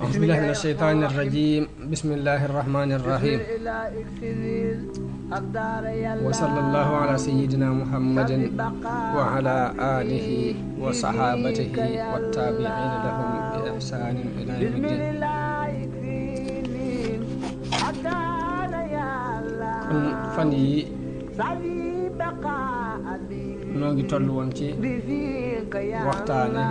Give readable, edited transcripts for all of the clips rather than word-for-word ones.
أعوذ بالله من الشيطان الرجيم بسم الله الرحمن الرحيم وصلى الله على سيدنا محمد وعلى آله وصحابته والتابعين لهم بإحسان إلى يوم الدين fan yi noo ngi toll woon ci waxtaane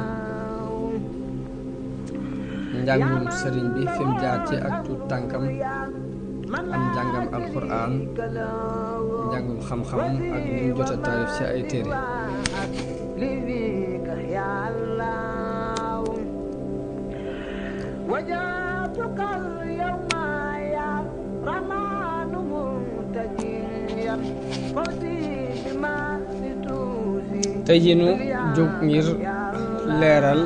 njàngum sëriñ bi fi mu jaar ci ak tuut tànkam am njàngam alquran njàngum xam-xam ak li mu jot a taarif ci ay téere tey jii nu jóg ngir leeral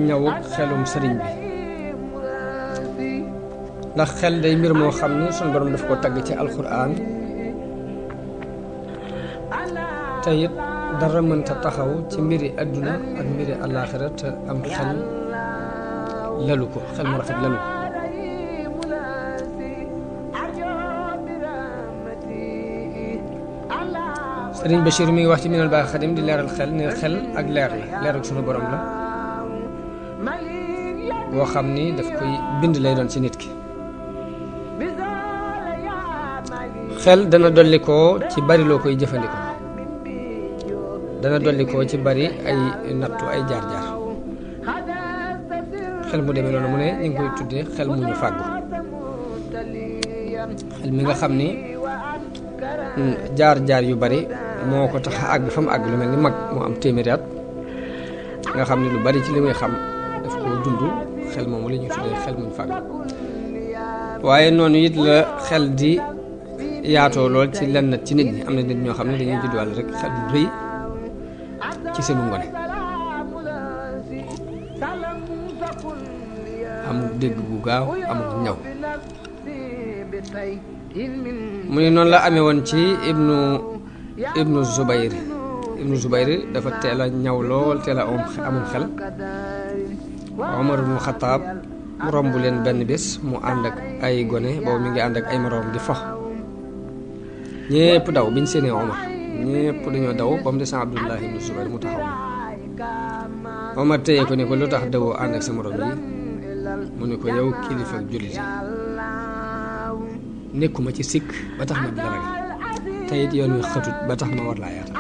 ñëwug xelum sëriñ bi ndax xel day mbir moo xam ni sunu borom daf ko tagg ci alxuraan te it dara mënta taxaw ci mbiri àdduna ak mbiri àllaaxira te am xel lalu ko xel mu rafet lalu ko sëriñ Bachir mi ngi wax ci Minanul Baaqil Xadiim di leeral xel ne xel ak leer la leer ak sunu borom la boo xam ni daf koy bind lay doon ci nit ki xel dana dolli koo ci bari loo koy jëfandikoo dana dolli koo ci bari ay nattu ay jaar-jaar xel mu demee noonu mu ne ñu ngi koy tuddee xel mu ñu fàggu xel mi nga xam ni jaar-jaar yu bari moo ko tax a àgg fa mu àgg lu mel ni mag moo am téeméeri at nga xam ni lu bari ci li muy xam daf koo dund xel moomu la ñuy tuddee xel muñ fàgg waaye noonu it la xel di yaatoo lool ci lenn ci nit ñi am na nit ñoo xam ne dañuy juddwaale rek xel bu rëy ci seenu ngone amul dégg bu gaaw amul ñaw mu ne noonu la amee woon ci ibnu Zubayr dafa teel a ñaw lool teel a amul xel Omar ibnu Xataab mu romb leen benn bés mu ànd ak ay gone boobu mi ngi ànd ak ay moroom di fo ñépp daw biñ seenee Omar ñépp dañoo daw ba mu des Abdullah ibnu Zubayr mu taxaw Omar téye ko ne ko lu tax dawoo ànd ak sa moroom yi mu ne ko yow kilifa ak jullit nekkuma ci sikk ba tax ma di la ragal te it yoon wi xatut ba tax ma war laa yaatal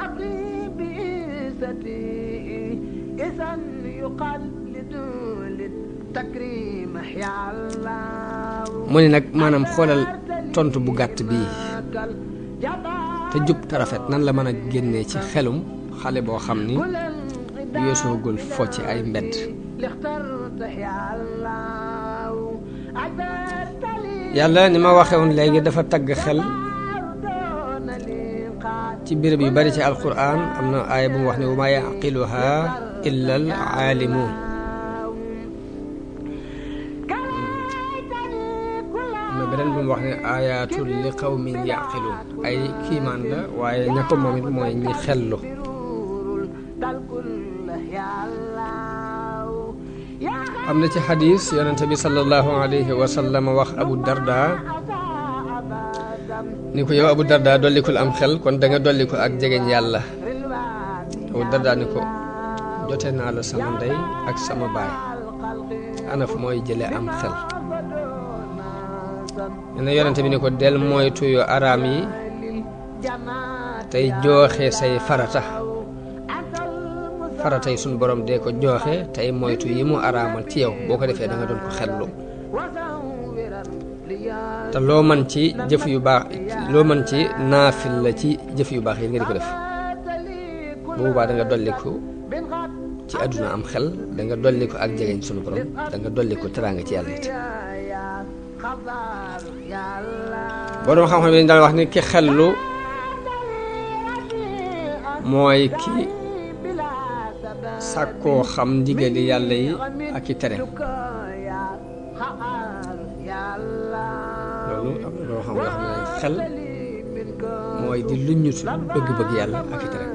mu ne nag maanaam xoolal tontu bu gàtt bii te jub te rafet nan la mën a génnee ci xelum xale boo xam ni weesoogul fo ci ay mbedd yàlla ni ma waxee woon léegi dafa tagg xel ci béréb yu bari ci alquran am na aaya bu mu wax ne wa maa yaqiluha illa al aalimuun am na beneen bu mu wax ne ayatul li qawmin yaqiluun ay kiimaan la waaye ña ko moom it mooy ñi xellu am na ci xadis yonente bi sallallahu alayhi wa sallam wax Abu Darda ni ko yow Abu Darda dollikul am xel kon da nga dolliku ak jegeñ yàlla Abu Darda ni ko jote naa la sama ndey ak sama baay ana fu mooy jële am xel ne yonente bi ni ko del moytu yu araam yi tey jooxe say farata yi suñu borom dee ko jooxe tey moytu yi mu araamal ci yow boo ko defee da nga doon ko xellu te loo mën ci jëf yu baax loo mën ci naafil la ci jëf yu baax yi nga di ko def bu boobaa da nga dolliku ci àdduna am xel da nga dolliku ak jegeñ suñu borom da nga dolliku teraanga ci yàlla it borom xam-xam yi daal wax ni ki xellu mooy ki sàkkoo xam ndigali yàlla yi ak i tere loolu am na loo xam ne xel mooy di luññutu bëgg-bëgg yàlla ak i tere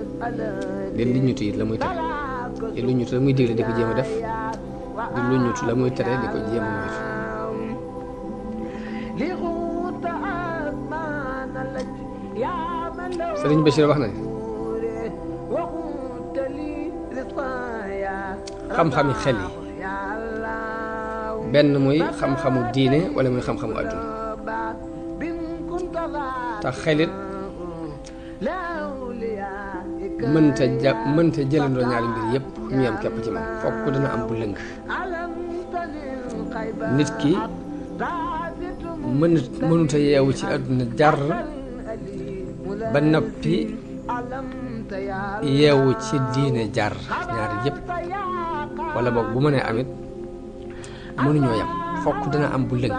di luññutu it la muy tere di luññutu la muy digle di ko jéem a def di lu ñut la muy tere di ko jéem a moytu. Sëriñ Bachir wax na ne xam-xami xel yi benn muy xam-xamu diine wala muy xam-xamu àdduna te xelit mënta jëlandoo ñaari mbir yépp ñu am képp ci moom fokk dana am bu lëng. nit ki mënuta yeewu ci àdduna jar ba noppi yeewu ci diine jar ñaari yépp wala boog bu mënee amit mënuñoo yam fokk dana am bu lëng.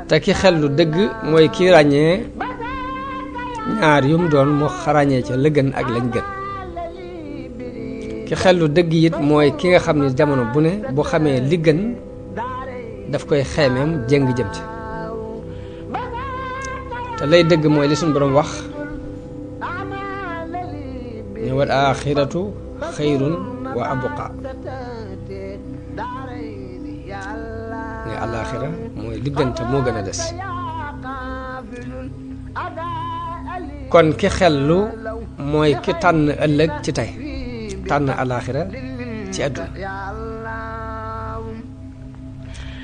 te ki xel lu dëgg mooy ki ràññee ñaar yum doon mu xarañee ca la gën ak lañ gën. ki xel lu dëgg it mooy ki nga xam ne jamono bu ne bu xamee li gën daf koy xeemeem jëng jëm ci. te lay dëgg mooy li suñu borom wax ne wal aaxiratu xayrun wa abqa ne alaaxira mooy liggante moo gën a des. kon ki xellu mooy ki tànn ëllëg ci tey tànn alaaxira ci àdduna.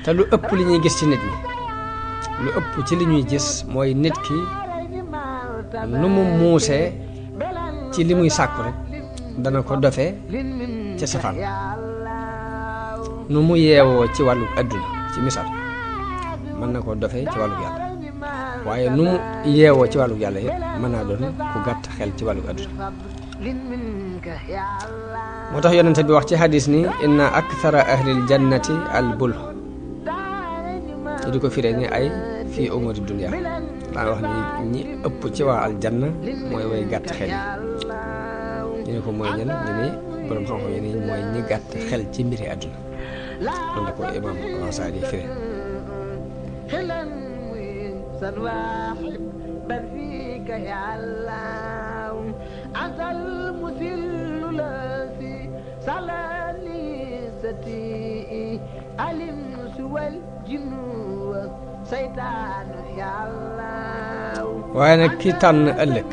te lu ëpp li ñuy gis ci nit ñi lu ëpp ci li ñuy gis mooy nit ki nu mu muusee ci li muy sàkku rek dana ko dofee ca safaan. nu mu yeewoo ci wàllu àdduna ci misaal mën na ko dofee ci wàllu yàlla waaye nu mu yeewoo ci wàllu yàlla it mën naa doon ku gàtt xel ci wàllu àdduna. moo tax yonente bi wax ci hadis ni inna akthara ahlil jannati al bul ñu di ko firee ni ay fii umuri dunya daa wax ni ñi ëpp ci waa aljanna mooy way gàtt xel yi ñu ne ko mooy ñan ñu ni borom xam-xam yi ni mooy ñi gàtt xel ci mbiri àdduna loolu la ko imam Ghazali firee. waaye nag ki tànn ëllëg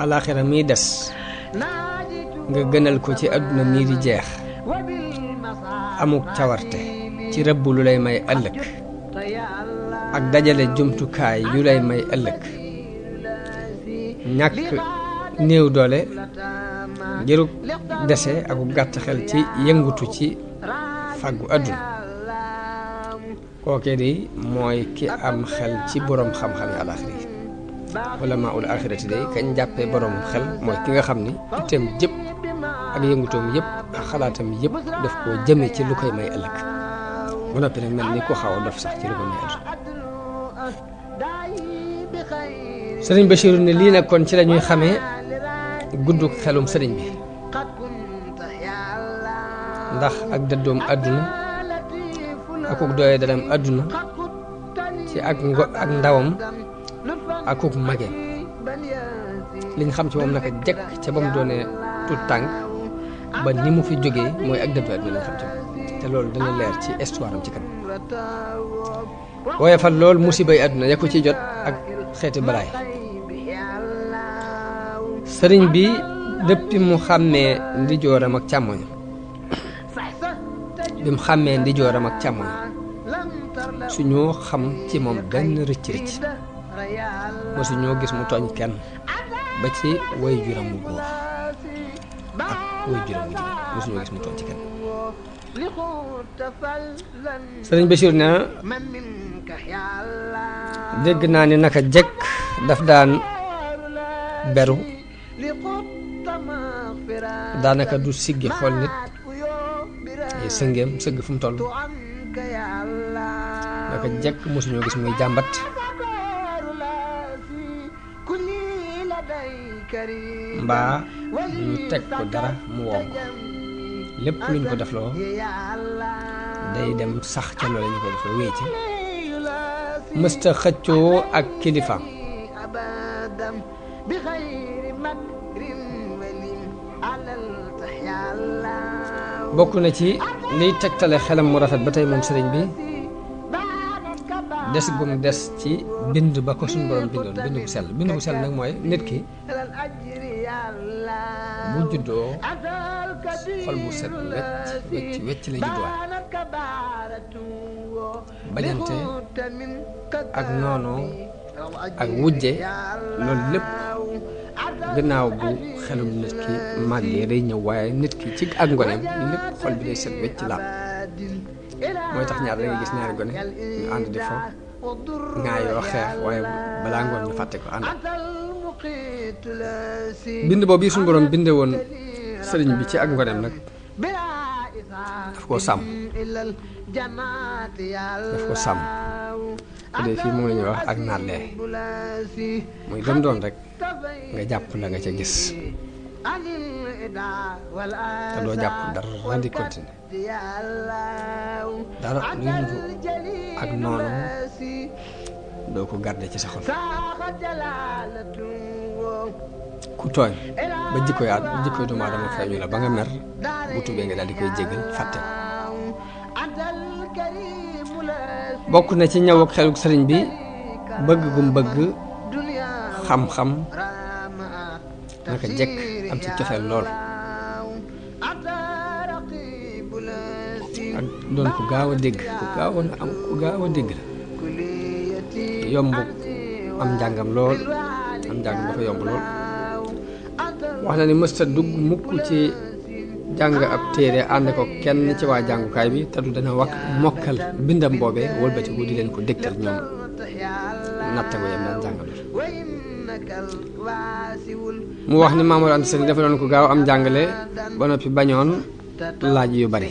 alaaxira miy des nga gënal ko ci àdduna mii di jeex amuk cawarte ci rëbb lu lay may ëllëg ak dajale jumtukaay yu lay may ëllëg ñàkk néew doole ngiruk dese ak gàtt xel ci yëngutu ci fàggu àdduna kookee di mooy ki am xel ci borom xam-xam yi alaaxira yi wala maa ul aaxirati day kañ jàppee borom xel mooy ki nga xam ni itteem jëpp ak yëngutoom yëpp ak xalaatam yëpp daf koo jëme ci lu koy may ëllëg ba noppi nag mel ni ku xaw a dof sax ci lu koy may ëllëg. sëriñ Bachir ne lii nag kon ci la ñuy xamee gudd xelum sëriñ bi ndax ak dëddoom àdduna akuk doye dalam àdduna ci ak ndawam akuk mageem liñ xam ci moom naka jekk ca ba mu doonee tut tànk ba ni mu fi jógee mooy ak dëddu àdduna lañ xam ci moom te loolu dana leer ci histoire am ci kanam. waaye fan loolu musibay àdduna ya ko ci jot ak xeeti balaay sëriñ bi depuis mu xàmmee ndijooram ak càmmoñam bi mu xàmmee ndijooram ak càmmoñam suñoo xam ci moom benn rëcc-rëcc mosuñoo gis mu tooñ kenn ba ci way juram mu góor ak way juram mu jigéen mosuñoo gis mu tooñ ci kenn. sëriñ Bachir nee na dégg naa ni naka jekk daf daan beru daanaka du siggi xool nit ay sëngeem sëgg fu mu toll naka jekk mosuñoo gis muy jàmbat mbaa ñu teg ko dara mu woo ko lépp luñ ko defloo day dem sax ca loolu ñu ko defloo wéy ci mësta xëccoo ak kilifaam bokk na ci liy tegtale xelam mu rafet ba tey moom sëriñ bi des gum des ci bind ba ko suñu borom bindoon bind bu sell nag mooy nit ki bu juddoo xol bu set wecc la judduwaat bañante ak noonu ak wujje loolu lépp gannaaw bu xelum nit ki màggee day ñëw waaye nit ki ci ak ngoneem lépp xol bi day set wecc laab mooy tax ñaar da ngay gis ñaari gone ñu ànd di fo ngaa yoo xeex waaye balaa ngoon ñu fàtte ko ànd bind boobu yi suñu borom binde woon sëriñ bi ci ak ngoneem nag daf koo sàmm bu dee fii moom la ñuy wax ak nàllee muy dem doon rek nga jàpp la nga ca gis te doo jàpp dara di continuer dara luy nuru ak noonu doo ko garder ci sa xol ku tooñ ba jikkoy doomu aadama feeñu la ba nga mer bu tubee nga daal di koy jégal fàtte bokk na ci ñëw ak xeluk sëriñ bi bëgg gum bëgg xam-xam naka jekk am ci cofeel lool ak doon ku gaaw a dégg ku gaaw a dégg la yomb am njàngam lool am njàngam dafa yomb lool wax na ni mësta dugg mukk ci jàng ab téere ànd ko kenn ci waa jàngukaay bi te du dana mokkal bindam boobee wëlbatiku di leen ko dégtal ñoom nattago yam daan jàngalool mu wax ni Maam Mor Anta Sali dafa doon ko gaaw am njàngale ba noppi bañoon laaj yu bari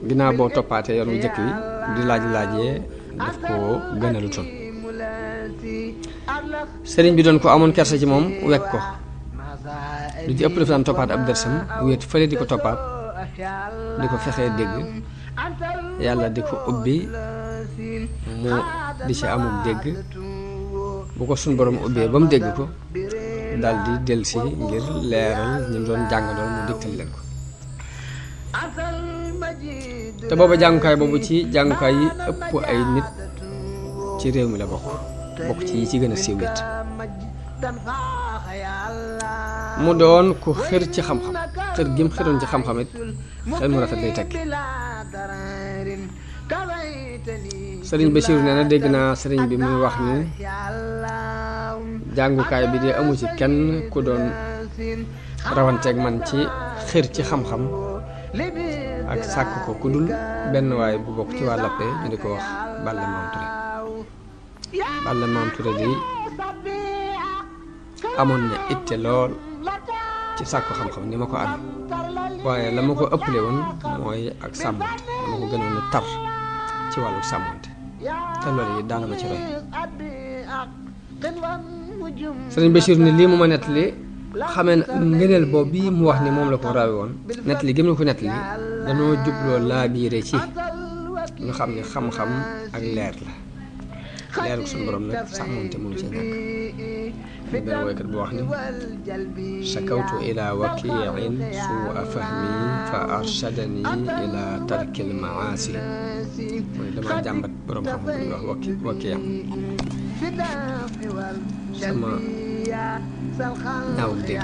ginnaaw boo toppaatee yoon wu jëkk wi di laajee daf koo gënalutoon sëriñ bi doon ko amoon kersa ci moom wekk ko lu ci ëpp dafa daan toppaat ab dërsam wéet fële di ko toppaat di ko fexee dégg yàlla di ko ubbi mu di ci amul dégg bu ko suñ borom ubbee ba mu dégg ko daal di dellusi ngir leeral ñu doon jàngandoon mu dégtal leen ko te booba jàngukaay boobu ci jàngukaay yi ëpp ay nit ci réew mi la bokk ci yi ci gën a siiw it mu doon ku xër ci xam-xam xër gi mu xëroon ci xam-xam it xel mu rafet lay tekki sëriñ Bachir nee na dégg naa sëriñ bi muy wax ni jàngukaay bi de amu ci kenn ku doon rawanteeg man ci xër ci xam-xam ak sàkk ko ku dul benn waay bu bokk ci waa Lappé ñu di ko wax Balla Maam Touré di amoon na itte lool ci sàkku xam-xam ni ma ko am waaye la ma ko ëppale woon mooy ak sàmmante la ma ko gënoon a tar ci wàllu sàmmante te loolu yi daana ma ci roy sëriñ Bachir ni lii mu ma nettali xamee na ngëneel boobu bii mu wax ni moom la ko rawe woon nettali gëm na ko nettali dañoo jubloo laa biire ci ñu xam ne xam-xam ak leer la leer ko suñu borom nag sàmmante mënu ci ñàkk benn woykat bu wax ni shakawtu ila wakiin suua fahmi fa arshadani ila tarkil maasi mooy dama jàmbat borom xam-xam bu ñuy wax wakiam sama ñaaw dégg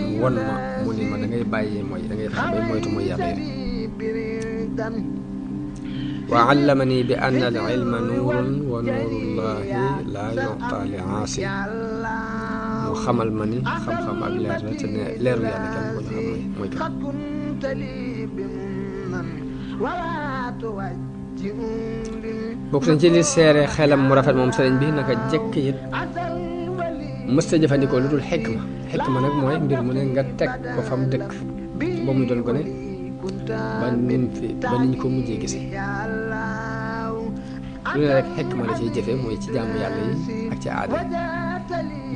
mu won ma mu ni ma da ngay bàyyi mooy da ngay fexe bay moytu mooy yàlla yi wa allamani bi anna al ilma nuurun wa nuurullahi laa yu'ta li aasi mu xamal ma ni xam-xam ak leer la te ne leeru yàlla kenn ko ñu xam mooy kan bokk nañ ci li seere xelam mu rafet moom sëriñ bi naka jekk it mësta jëfandikoo lu dul xikma nag mooy mbir mu ne nga teg ko fam dëkk ba muy doon gone ba niñ ko mujjee gisee lu ne rek xikma la ciy jëfe mooy ci jàmm yàlla yi ak ci aada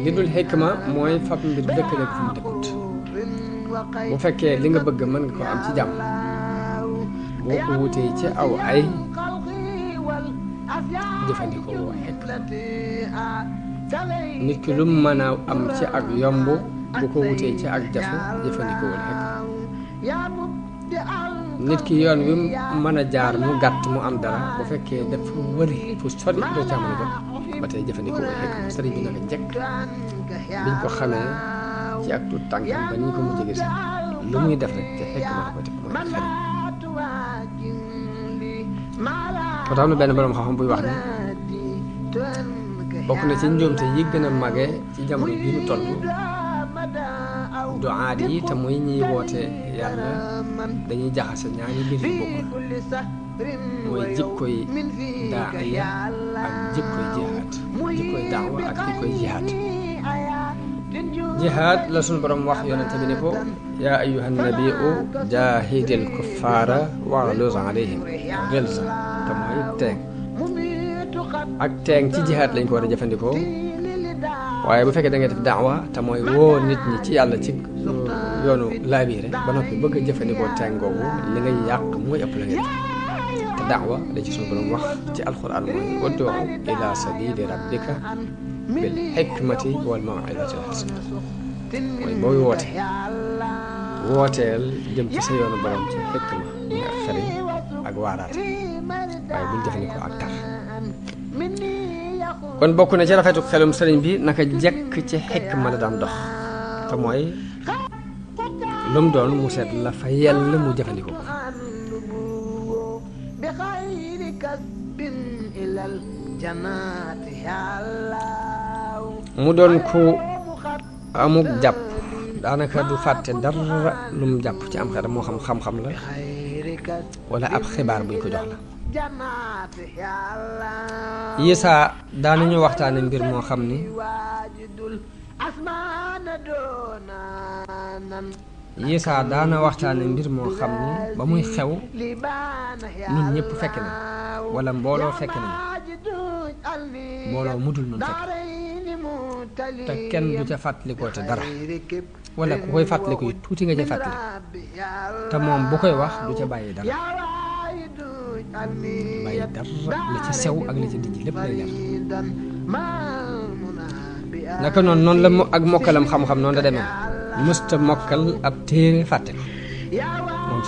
li dul xikma mooy fab mbir dëkkale ko fu mu dëkkut bu fekkee li nga bëgg mën nga ko am ci jàmm boo ko wutee ci aw ay jëfandikoo xikma nit ki lu mën a am ci ak yomb bu ko wutee ci ak jafe jëfandikoo wala xekk nit ki yoon wi mën a jaar mu gàtt mu am dara bu fekkee dafa wëri fu sori doo ca mën a jot ba tey jëfandikoo wala xekk sëriñ bi naka jekk biñ ko xamee ci ak tuut tànkam ba ni ñu ko mujj gis lu muy def rek te xekk ma ko teg mooy xel moo tax am na benn borom xam-xam buy wax ni bokk na ci njuumte yi gën a mage ci jamono bii ñu toll duaat yi te muy ñiy woote yàlla dañuy jaxase ñaari mbir yu bokkul mooy jikkoy daaiya ak jikkoy jihaad jikkoy daawa ak jikkoy jihaad jihaad la sunu borom wax yonente bi ni ko yaa ayyuhan nabiu jaahidil kuffaara waghluz alayhim gilza te mooy teeng ak teeng ci jihaad lañ ko war a jëfandikoo waaye bu fekkee da ngay def daawa te mooy woo nit ñi ci yàlla ci yoonu laabiire ba noppi bëgg a jëfandikoo teeng googu li ngay yàq mooy ëpp la ngay def te daawa da ci sunu borom wax ci alquran mooy ud'u ila sabili rabbika bil hikmati wal maw'izati al hasana mooy booy wooteel jëm ci sa yoonu borom ci xikma muy ak xariñ ak waaraate waaye buñ jëfandikoo ak tar kon bokk na ci rafetu xelum sëriñ bi naka jekk ci xikma la daan dox te mooy lu mu doon mu seet la fa yell mu jëfandikoo ko mu doon ku amuk jàpp daanaka du fàtte dara lu mu jàpp ci am xelam moo xam xam-xam la wala ab xibaar buñ ko jox la yisaa daanañu waxtaane mbir moo xam ni yisaa daana waxtaane mbir moo xam ni ba muy xew ñun ñëpp fekk na wala mbooloo fekk nañu mbooloo mudul nun fekk te kenn du ca fàttalikoo te dara wala ku koy fàttaliku yi tuuti nga ca fàttali te moom bu koy wax du ca bàyyi dara la ci sew ak la ci dijj lépp lay jar naka noonu la ak mokkalam xam-xam noonu la demee mësta mokkal ab téere fàtte ko moom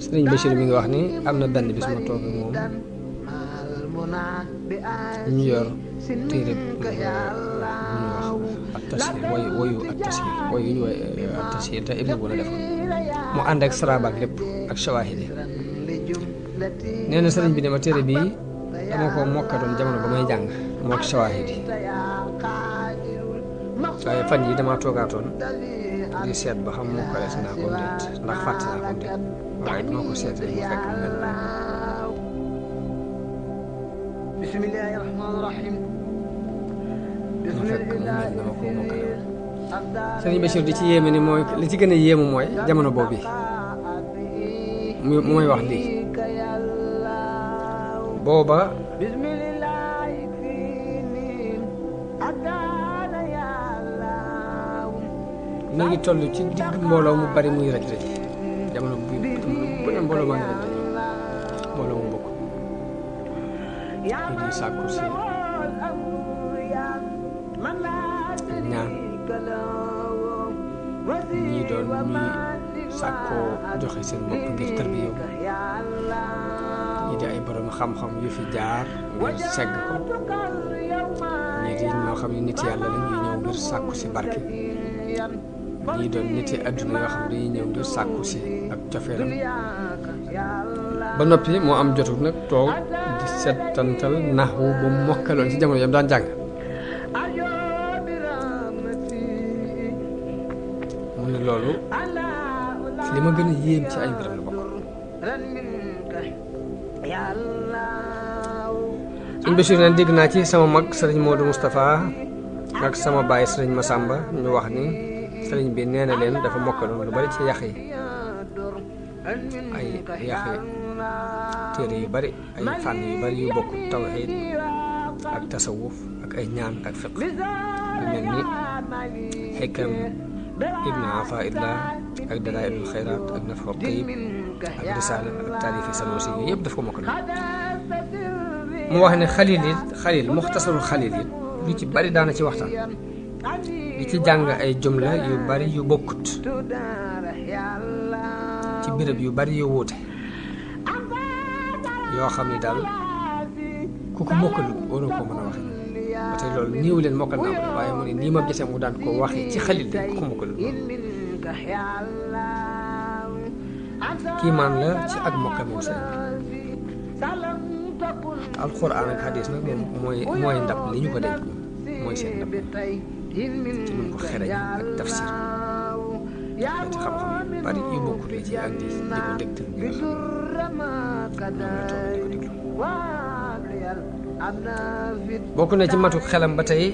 sëriñ Bachir mi ngi wax ni am na benn bis ma toog ak moom ñu yor téere bu ñuy wax ak tasir woyu ak tasir woyu ñu woy ak tasir te ibnu bu la def mu ànd ak saraba ak lépp ak shawahidi nee na sëriñ bi ne ma téere bii dama ko mokkaloon jamono ba may jàng mook shawahidi waaye fan yi dama toogaatoon di seet ba xam mokkalees naa ko déet ndax fàtte naa ko déet waaye dama ko seetee mu fekk mel na bismillahi rahmaani rahim mu fekk mu mel na ma ko mokkale sëriñ Bachir di ci yéeme ni mooy li ci gën a yéemu mooy jamono boobu mu mooy wax lii booba mi ngi toll ci digg mbooloo mu bari muy raj raj jamono bu ne mbooloo maa ngi raj raj mbooloo mu bokk ñu di sàkku si ñaan ñii doon ñuy sàkkoo joxe seen bopp ngir tarbiya ñii di ay borom xam-xam yu fi jaar ngir segg ko ñii di ñoo xam ne nit yàlla la ñuy ñëw ngir sàkku si barke ñii doon nit yi àdduna yoo xam ne dañuy ñëw ngir sàkku si ak cofeelam ba noppi moo am jotul nag toog di settantal naxwu ba mokkaloon ci jamono yam daan jàng mu ne loolu li ma gën a yéem ci ay mbiram la bokk suñ Bachir ne dégg naa ci sama mag sëriñ Modou Moustapha ak sama baay sëriñ Massamba ñu wax ni sëriñ bi nee na leen dafa mokkaloon lu bari ci yax yi ay yax yi téere yu bari ay fànn yu bari yu bokk tawxiid ak tasawuf ak ay ñaan ak fiq yu mel ni xikam ibnu Afaillah ak dalailul xayraat ak nafa tayib ak risaala ak taalifi Sanusi yooyu yëpp daf ko mokkaloon mu wax ne xalil muxtasarul xalil it lu ci bari daana ci waxtaan di ci jàng ay jumla yu bari yu bokkut ci béréb yu bari yu wuute yoo xam ne daal ku ko mokkal waroo ko mën a waxe ba tey loolu néew leen mokkal naa ko waaye mu ne nii ma gisee mu daan ko waxee ci xalil de ku ko mokkal kiimaan la ci ak mokkal moom seen alxuraan ak xadiis nag moom mooy ndab li ñu ko denc mooy seen ndab ci nu ko xereñ ak tafsir xeeti xam-xam yu bari yu bokkut la ci andi di ko dégtal ñi nga xam ne ñoom la toog di ko déglu bokk na ci matu xelam ba tey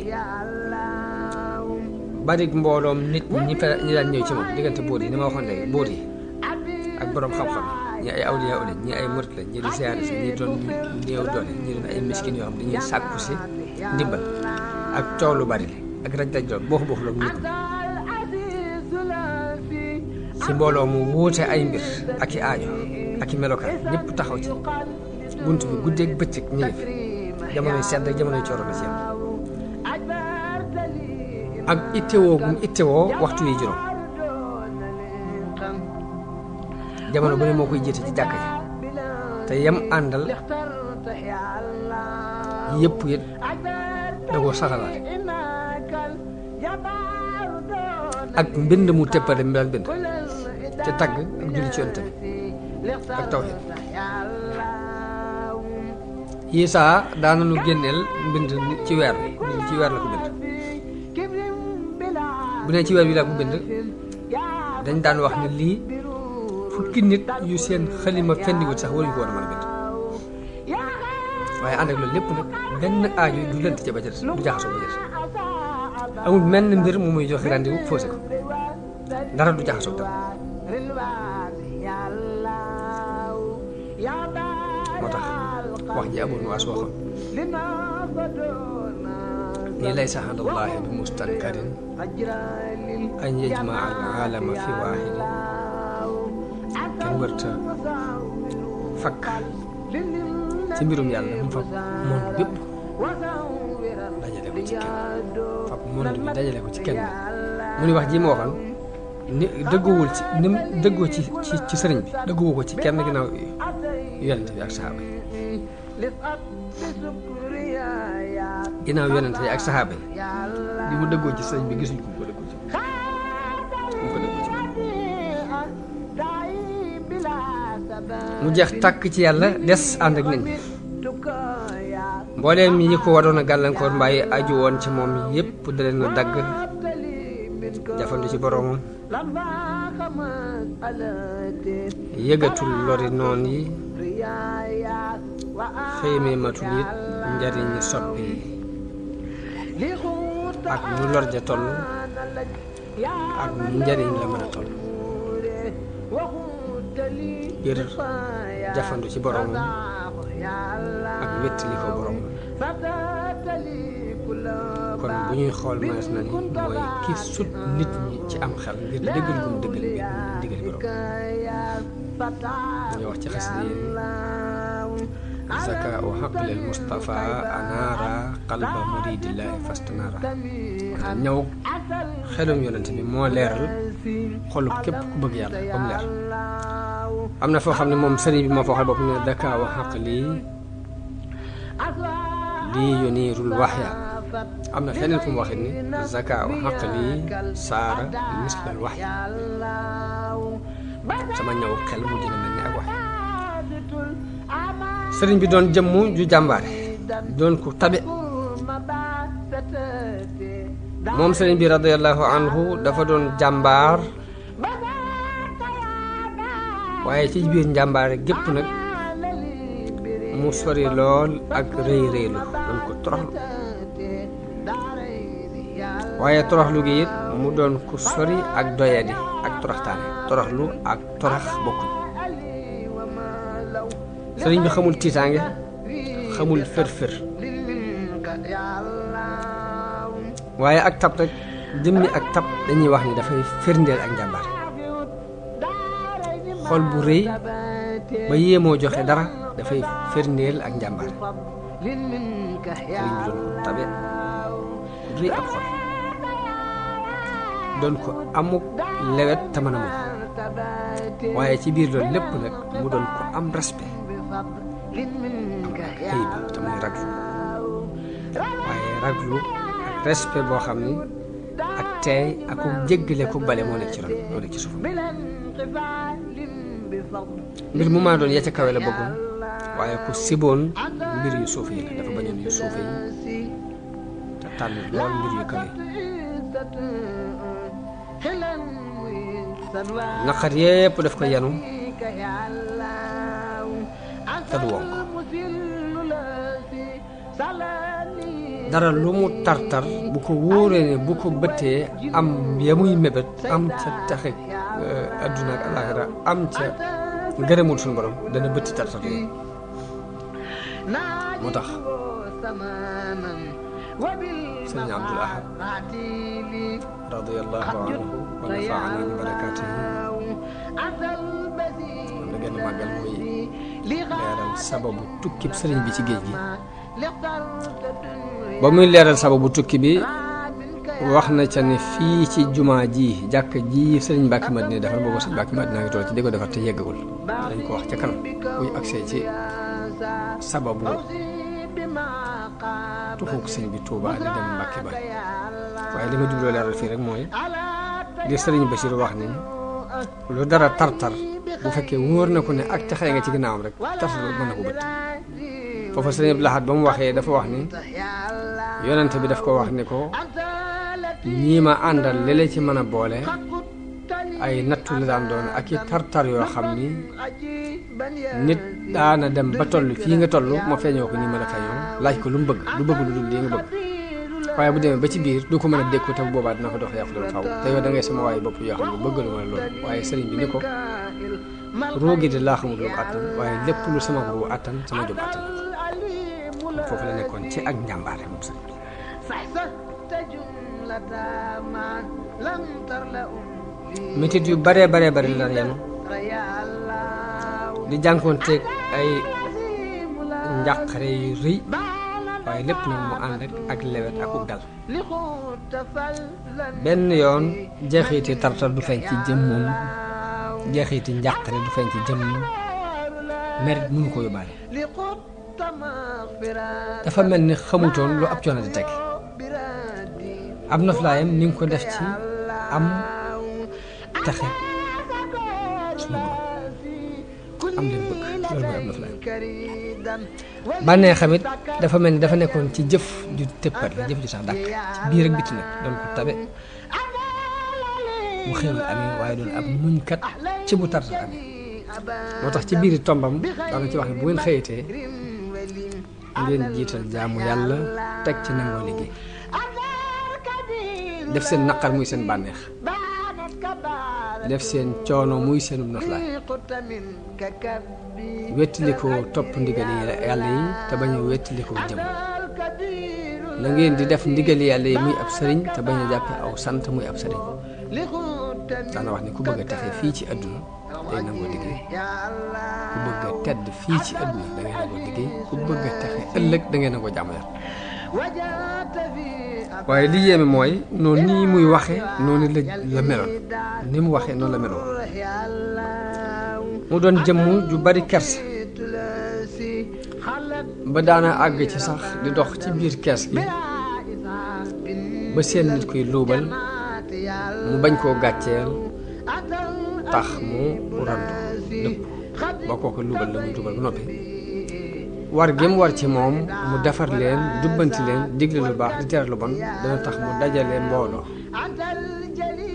bari mbooloom nit ñi daan ñëw ci moom diggante buur yi ni ma waxoon léegi buur yi ak boroom xam-xam ñi ay awliya lañ ñi ay murit lañ ñi di siyaare si ñi doon néew doole ñi doon ay miskin yoo xam dañuy sàkku si ndimbal ak coow lu bari ak raj-raj loolu boofu loolu nit ci mbooloo mu wuute ay mbir ak i aajo ak i melokaan ñëpp taxaw ci bunt bi guddeeg bëccëg ñu ngi fi jamonoy sedd ak jamonoy cooro na ci yam ak ittewoo gum ittewoo waxtu yi juróom jamono bu ne moo koy jiite ci jàkka ji te yam àndal yëpp it da koo saxalaate ak mbind mu teppale mbal bind te tagg ak julli ci yonent bi ak tawhid Isaa daana nu génneel mbind ci weer la ko bind bu ne ci weer wi la ko bind dañ daan wax ne lii fukki nit yu seen xalima fendiwut sax waruñu ko war a mën a bind waaye ànd ak loolu lépp nag benn aajo du lënt ca ba ca des du jaxasoo ba ca des amul menn mbir mu muy joxe rendez-vous faussé ko dara du jaxasoo dara moo tax wax ji Abu Nuwaas waxoon ni laysa indallahi bi mustankarin an yajmaa al aalama fi waahidin kenn wërta fakk ci mbirum yàlla mu fab monde bépp dajale ko ci kenn fab monde bi dajale ko ci kenn mu ni wax ji ma waxoon ni dëgguwul ci ni mu dëggoo ci sëriñ bi dëgguwu ko ci kenn ginnaaw yonent bi ak saxaaba yi ginnaaw yonent yi ak saxaaba yi li mu dëggoo ci sëriñ bi gisuñ ko ko dëggoo ci mu jeex tàkk ci yàlla des ànd ak nit ñi mbooleem yi ko waroon a gàllankoor mbaa yi aju woon ci moom yépp da leen a dagg jafandu ci boroomam yëgatul lori noon yi xëymee matul it njariñi soppi yi ak nu lor ja toll ak nu njariñ la mën a toll ngir jafandu ci boroomam ak wéttali ko boroomam kon bu ñuy xool mënees na ni mooy ki sut nit ñi ci am xel ngir dëggal gum dëggal bi digal boroom dañoo wax ci xasida yi zaka u xaqlil Mustafa anaara qalba muridillahi fastanaara ñëw xelum yonent bi moo leeral xolub képp ku bëgg yàlla ba mu leer am na foo xam ne moom sëriñ bi moo fa waxal bopp ne zaka u xaqli lii yuniirul waxya am na feneen fu mu waxit ni zaka u xaqli saara mislal waxya sama ñëw xel mu dina mel ni ak wax sëriñ bi doon jëmm ju jàmbaare doon ku tabe moom sëriñ bi radiyallahu anhu dafa doon jàmbaar waaye ci biir njàmbaare gépp nag mu sori lool ak rëy rëylu doon ko toroxlu waaye toroxlu gi it mu doon ku sori ak doyadi ak toroxtaane toroxlu ak torox bokkuñ sëriñ bi xamul tiitaange xamul fër-fër waaye ak tab rek jëmmi ak tab dañuy wax ni dafay firndeel ak njàmbaar xol bu rëy ba yéemoo joxe dara dafay firndeel ak njàmbaar sëriñ bi doon ko tabe ku rëy ab xol doon ko amuk lewet te mën a muñ waaye ci biir loolu lépp nag mu doon ko am respect xëy ba te muy raglu waaye raglu ak respect boo xam ni ak teey ak ku jéggale ku bale moo nekk ci ron moo nekk ci suufam mbir mu maa doon ya ca kawe la bëggoon waaye ku siboon mbir yu suuf yi la dafa bañoon yu suuf yi te tànn lool mbir yu kawe naqar yépp daf ko yanu te du wonk dara lu mu tartar bu ko wóoree ne bu ko bëttee am ya muy mébét am ca taxe adduna ak alaxira am ca ngërëmul suñu borom dana bëtti tartar yooyu moo tax sëriñ Abdul Ahad radiyallahu anhu wa nafaana bi barakaatihi kon la gën a màggal muy leeral sababu tukkib sëriñ bi ci géej gi ba muy leeral sababu tukki bi wax na ca ne fii ci jumaa ji jàkk ji sëriñ Mbàkke Madina defar boobu sëriñ Mbàkke Madina ngi toll ci di ko defar te yeggagul dañ ko wax ca kanam buy agsee ci sababu tuxuk sëñ bi Tuubaa di dem Mbàkke Bari waaye li ma jubloo leeral fii rek mooy li sëriñ Bachir wax ni lu dara tartar bu fekkee wóor na ko ne ak taxee nga ci ginnaawam rek tartar mën na ko bëtt foofa sëriñ Abdul Ahad ba mu waxee dafa wax ni yonente bi daf ko wax ni ko ñii ma àndal léeg-léeg ci mën a boole ay nattu la daan doon ak i tartar yoo xam ni nit daana dem ba toll fii nga toll ma feeñoo ko nii ma la feeñoo laaj ko lu mu bëgg lu bëgg lu dul lii nga bëgg waaye bu demee ba ci biir du ko mën a dékku te bu boobaa dina ko dox yàqu loolu faw te yow da ngay sama waaye bopp yoo xam ne bëgg lu ma loolu waaye sëriñ bi ni ko roogi de laa xamul lu mu àttan waaye lépp lu sama ruu àttan sama jom àttan foofu la nekkoon ci ak njàmbaare moom sëriñ bi métit yu baree la yenu di jànkoonteeg ay njàqare yu rëy waaye lépp nag mu ànd ak lewet ak ub dal benn yoon jeexiti tartar du feeñ ci jëmmam jeexiti njàqare du feeñ ci jëmmam merit mënu ko yóbbaale dafa mel ni xamutoon lu ab coono di teg ab noflaayam ni nga ko def ci am taxe suñu borom am leen bëgg loolu mooy am noflaayam bànnee xamit dafa mel ni dafa nekkoon ci jëf ju tëppat la jëf ju sax dàkk ci biir ak biti nag doon ko tabe mu xéwal amee waaye doon ab muñkat ci bu tartar amee moo tax ci biiri tombam daana ci wax ne bu ngeen xëyatee ngeen jiital jaamu yàlla teg ci nangoo liggéey def seen naqar muy seen bànneex def seen coono muy seenum noflaay wettili ko topp ndigali yàlla yi te bañ a wettili ko jëm na ngeen di def ndigali yàlla yi muy ab sëriñ te bañ a jàppe aw sant muy ab sëriñ daana wax ni ku bëgg a texe fii ci àdduna day nangoo liggéey ku bëgg a tedd fii ci àdduna da ngay nangoo liggéey ku bëgg a texe ëllëg da ngay nangoo jaamu yàlla waaye li yéeme mooy noonu nii muy waxe noonu la meloon ni mu waxee noonu la meloon mu doon jëmm ju bari kersa ba daana àgg ci sax di dox ci biir kees gi ba seen nit koy luubal mu bañ koo gàcceel tax mu randu dëpp ba kooku luubal la muy luubal ba noppi war gi mu war ci moom mu defar leen jubbanti leen digle lu baax di tere lu bon dana tax mu dajale mbooloo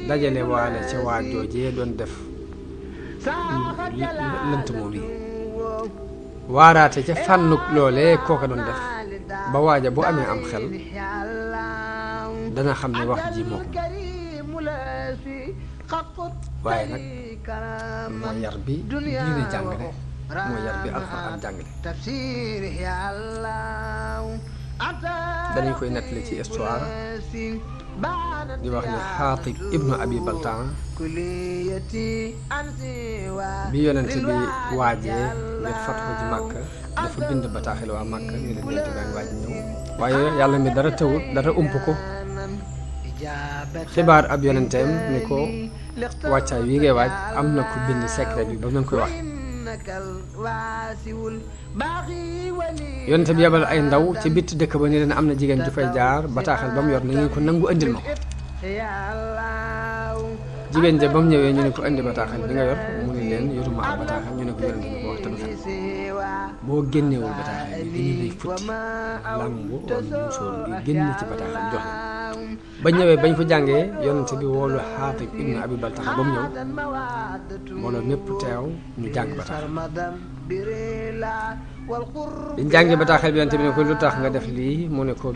dajale waale ca waa joojee doon def lënt moom yi waaraate ca fànnuk loolee kooka doon def ba waaja bu amee am xel dana xam ne wax ji moo ko waaye nag mooy yar bi diine jàngale mooy yar bi alxuraan jàngale danañ koy nettali ci histoire di wax ni Xaatib ibnu Abi Baltaa bi yonent bi waajee ngir fatxu ji Màkka dafa bind bataaxel waa Màkka ni leen yonent baa ngi waaj ñëw waaye yàlla mi dara tawut dara ump ko xibaar ab yonenteem ni ko wàccaay wi ngay waaj am na ku bind secret bi ba mu koy wax yonent bi yebal ay ndaw ci bitti dëkk ba ni leen am na jigéen ju fay jaar bataaxel ba mu yor na ngeen ko nangu andil ma ko jigéen ja ba mu ñëwee ñu ne ko andi bataaxel bi nga yor mu ne leen yoruma ab bataaxel ñu ne ko yonent bi ko wax te du fen boo génnewul bataaxel bi dañu lay futti lambu wala musóor bi génn ci bataaxel jox la ba ñëwee bañ ko jàngee yonent bi woolu Xaatib ibnu Abi Baltaa ba mu ñëw mbooloo mépp teew ñu jàng bataaxel biñ jàngee bataaxel bi yonent bi ne ko lu tax nga def lii mu ne ko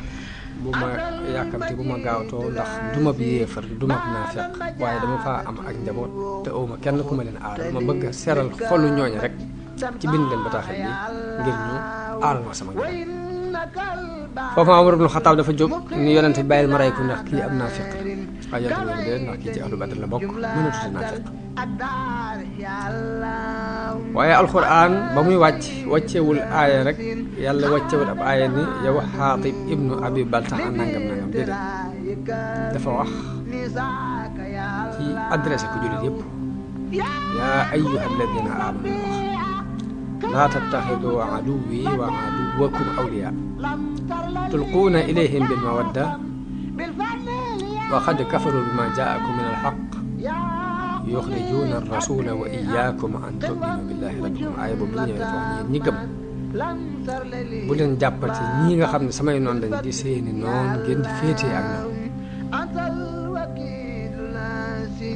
bu ma yàkkamti bu ma gaawtoo ndax duma bi yéefar duma bi naafeq waaye dama faa am ak njaboot te awma kenn ku ma leen aar ma bëgg a seral xolu ñooñu rek ci bind leen bataaxel bi ngir ñu aaral ma sama njaboot foofu Umar ibn Xattaab dafa jóg ni yonent bi bàyyil ma rey ko ndax kii am naafeq waaye yonent bi de ndax kii ci ahlu Badr la bokk mënatu si naafeq waaye alxuraan ba muy wàccewul aaya rek yàlla wàccewul ab aaya ni yow Xaatib ibnu Abi Baltaa nangam nangam déedéet dafa wax ci adressé ko jullit yëpp yaa ayyuha alladina aamanu wax laa tattaxidu aduwwi wa aduwwakum awliyaa tulquuna ilayhim bil mawadda wa qad kafaru bima jaakum min alxaq yuxrijuuna arrasula wa iyaakum an tuminu billahi rabbikum aaya boobu bu ñëwee dafa wax ñi gëm bu leen jàppati ñii nga xam ne samay noon lañ di seeni noon ngeen di féetee ak ñoom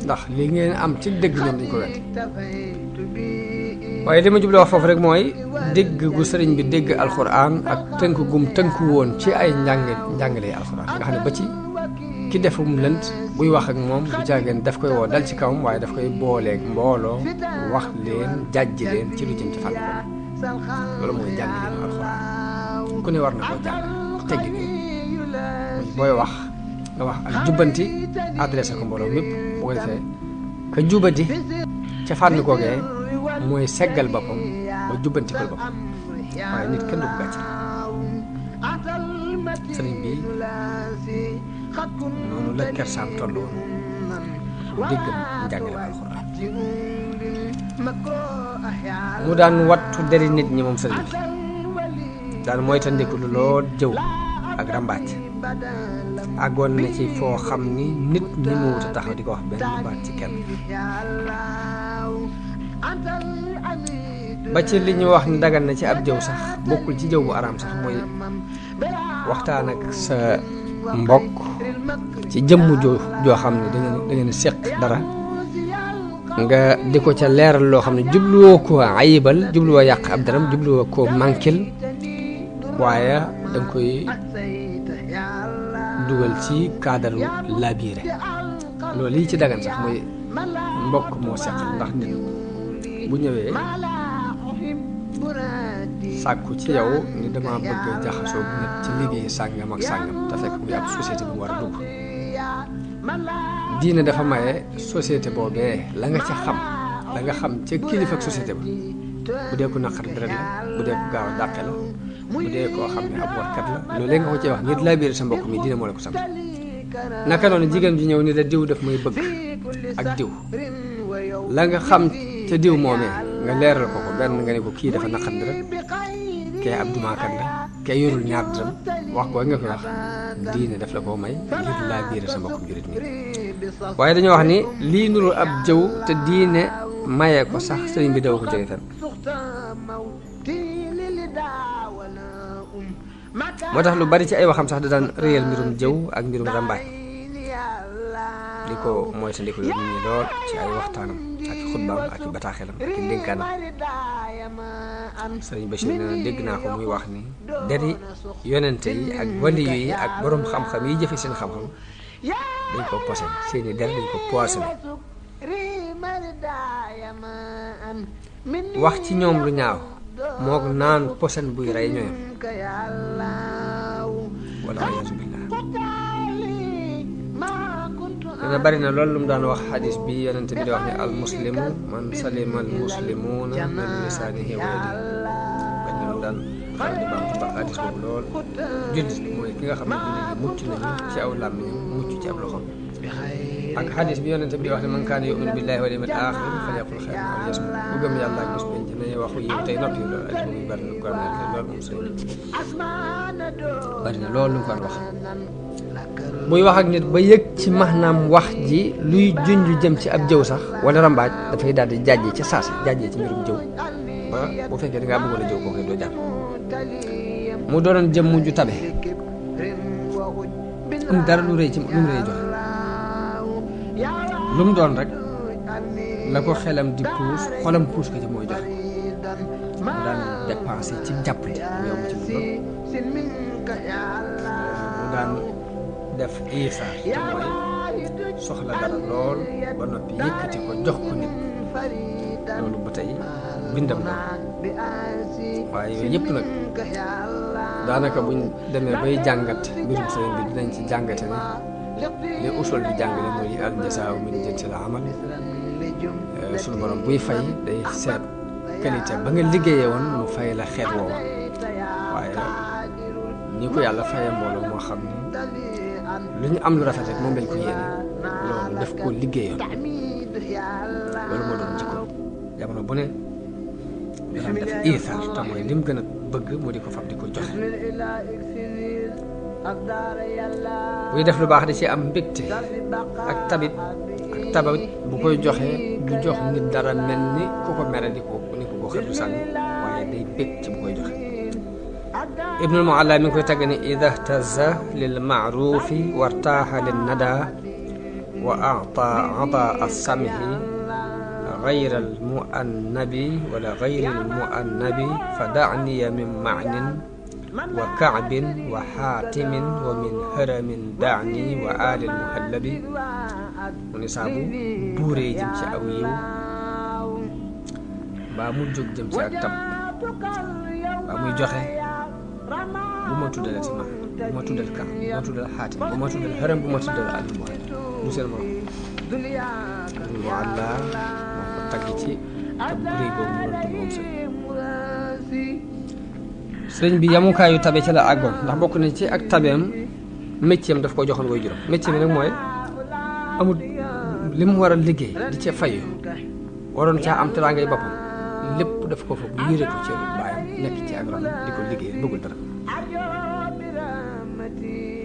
ndax li ngeen am ci dëgg ñoom dañ ko wet waaye li ma jubloo wax foofu rek mooy dégg gu sëriñ bi dégg alxuraan ak tënk gum tënku woon ci ay njàngale alxuraan nga xam ne ba ci ki defum lënt buy wax ak moom bu jàngeen daf koy woo dal ci kawam waaye daf koy booleeg mbooloo wax leen jàjji leen ci lu jëm ci fànn loolu mooy jàng leen alxuraan ku ne war na koo jàng teggi ni booy wax nga wax ak jubbanti adressé ko mbooloo mépp bu ko defee ka jubbanti ca fànn googee mooy seggal boppam ba jubbanti ko boppam waaye nit kenn du ko gàcce sëriñ bi noonu la kersaam toll woon déggam njàngale alxuraan mu daan wattu deri nit ñi moom sëriñ bi daan moytandiku lu lool jëw ak rambaaj àggoon na ci foo xam ni nit ñi mu wut a taxaw di ko wax benn baat ci kenn ba ci li ñu wax ni dagan na ci ab jëw sax bokkul ci jëw bu araam sax mooy waxtaan ak sa mbokk ci jëmm joo xam ne da ngeen seq dara nga di ko ca leeral loo xam ne jubluwoo ko ayibal jubluwoo yàq ab daram jubluwoo ko manquil waaye danga koy dugal ci cadre laabire loolu lii ci dagan sax mooy mbokk moo seqal ndax nit bu ñëwee sàkku ci yow ni dama bëgg jaxasoo bu nit ci liggéey sàngam ak sàngam te fekk muy ab société bu mu war a dugg diine dafa maye société boobee la nga ca xam la nga xam ca kilifa ak société ba bu dee ko naqar deret la bu dee ko gaaw a dàqe la bu dee koo xam ne ab warkat la loolu nga ko cee wax ngir laa biir sa mbokk mi diine moo la ko sant naka noonu jigéen ju ñëw ni la diw daf may bëgg ak diw la nga xam ca diw moomee nga leeral ko benn nga ne ko kii dafa naqar deret kee ab dumaakat la kee yorul ñaar dërëm wax ko nga koy wax diine daf la koo may ngir laa biir sa mbokkum jurit mi waaye dañoo wax ni lii nuru ab jëw te diine maye ko sax sëriñ bi daw ko jege fen moo tax lu bari ci ay waxam sax da daan réyal mbirum jëw ak mbirum rambaaj di ko moytandiku nit ñi lool ci ay waxtaanam ak i xutbaam ak i bataaxelam ak i ndénkaanam sëriñ Bachir nee na dégg naa ko muy wax ni deri yonente yi ak waliyu yi ak borom xam-xam yi jëfe seen xam-xam dañ ko posé seeni der dañ ko poisonné wax ci ñoom lu ñaaw moog naan posen buy rey ñooyam wala ayaasu billah dana bari na loolu lu mu daan wax xadis bi yonent bi di wax ne al muslimu man salima al muslimuuna min lisaanihi wa yadihi bañ na lu daan faral di baamtu ba xadis boobu lool jullit mooy ki nga xam ne jullit yi mucc nañu ci aw làmmiñam mucc ci ab loxoom ak xadis bi yonent bi di wax ne man kaana yu'minu billahi wal yawmil aaxir falyaqul xayran aw liyasmut bu gëm yàlla ak bis penc nañuy waxu yiw tey noppi loolu xadis boobu bari na lu ko am loolu moom sëñ bari na loolu lu ko wax buy wax ak nit ba yëg ci maanaam wax ji luy junj jëm ci ab jëw sax wala rambaaj dafay daal di jàjjee ci saasi jàjjee ci mbirum jëw ba bu fekkee da ngaa bëggoon a jëw kooku doo jàll mu doonoon jëm mujj tabe am dara lu rëy ci lu mu rëy joxe lu mu doon rek la ko xelam di puus xolam puus ko ci mooy joxe mu daan dépensé ci jàppante mu yomb ci mu doon mu daan def isaar te mooy soxla dara lool ba noppi yëkkati ko jox ko nit loolu ba tey bindam la waaye yooyu yëpp nag daanaka buñ demee bay jàngat mbirum sëriñ bi dinañ ci jàngate ne li usul bi jàngale mooy al jazaa'u min jinsil amal suñu borom buy fay day seet qualité ba nga liggéeyee woon mu fay la xeet woowa waaye ñi ko yàlla fayee mbooloo moo xam ni lu ñu am lu rafet rek moom lañ ko yéene loolu def koo liggéeyoon loolu moo doon jikko jamono bu ne daan def iisaar te mooy lim gën a bëgg mu di ko fab di ko joxe buy def lu baax di ci am mbégte ak tabit bu koy joxe du jox nit dara mel ni ku ko mere di ko xetu sànni waaye day bég ci bu koy joxe ibnul mualla mi ngi koy tagg ni ida htaza lil maarufi wartaaxa lin nada wa ata as-samhi gayra al muannabi wala gayri al muannabi fa daniya min maanin wa kaabin wa xaatimin wa min haramin dani wa alil muhallabi mu ni saabu buuree jëm ci aw yiw baa mu jóg jëm ci ak tab baa muy joxe bu ma tuddal ci ma bu ma tuddal kaab bu ma tuddal xaatim bu ma tuddal haram bu ma tuddal alil muhallab du seen morom mu àlla moo ko tagg ci tab buuree boobu mu doon tudd moom sëriñ bi yamukaayu tabe ci la àggoon ndax bokk na ci ak tabeem métier daf ko joxoon way juróom métier bi nag mooy amul li mu war a liggéey di ca fayu waroon caa am teraangay boppam lépp daf ko fa bu yére ko ci baayam nekk ci ak ram di ko liggéey bëggul dara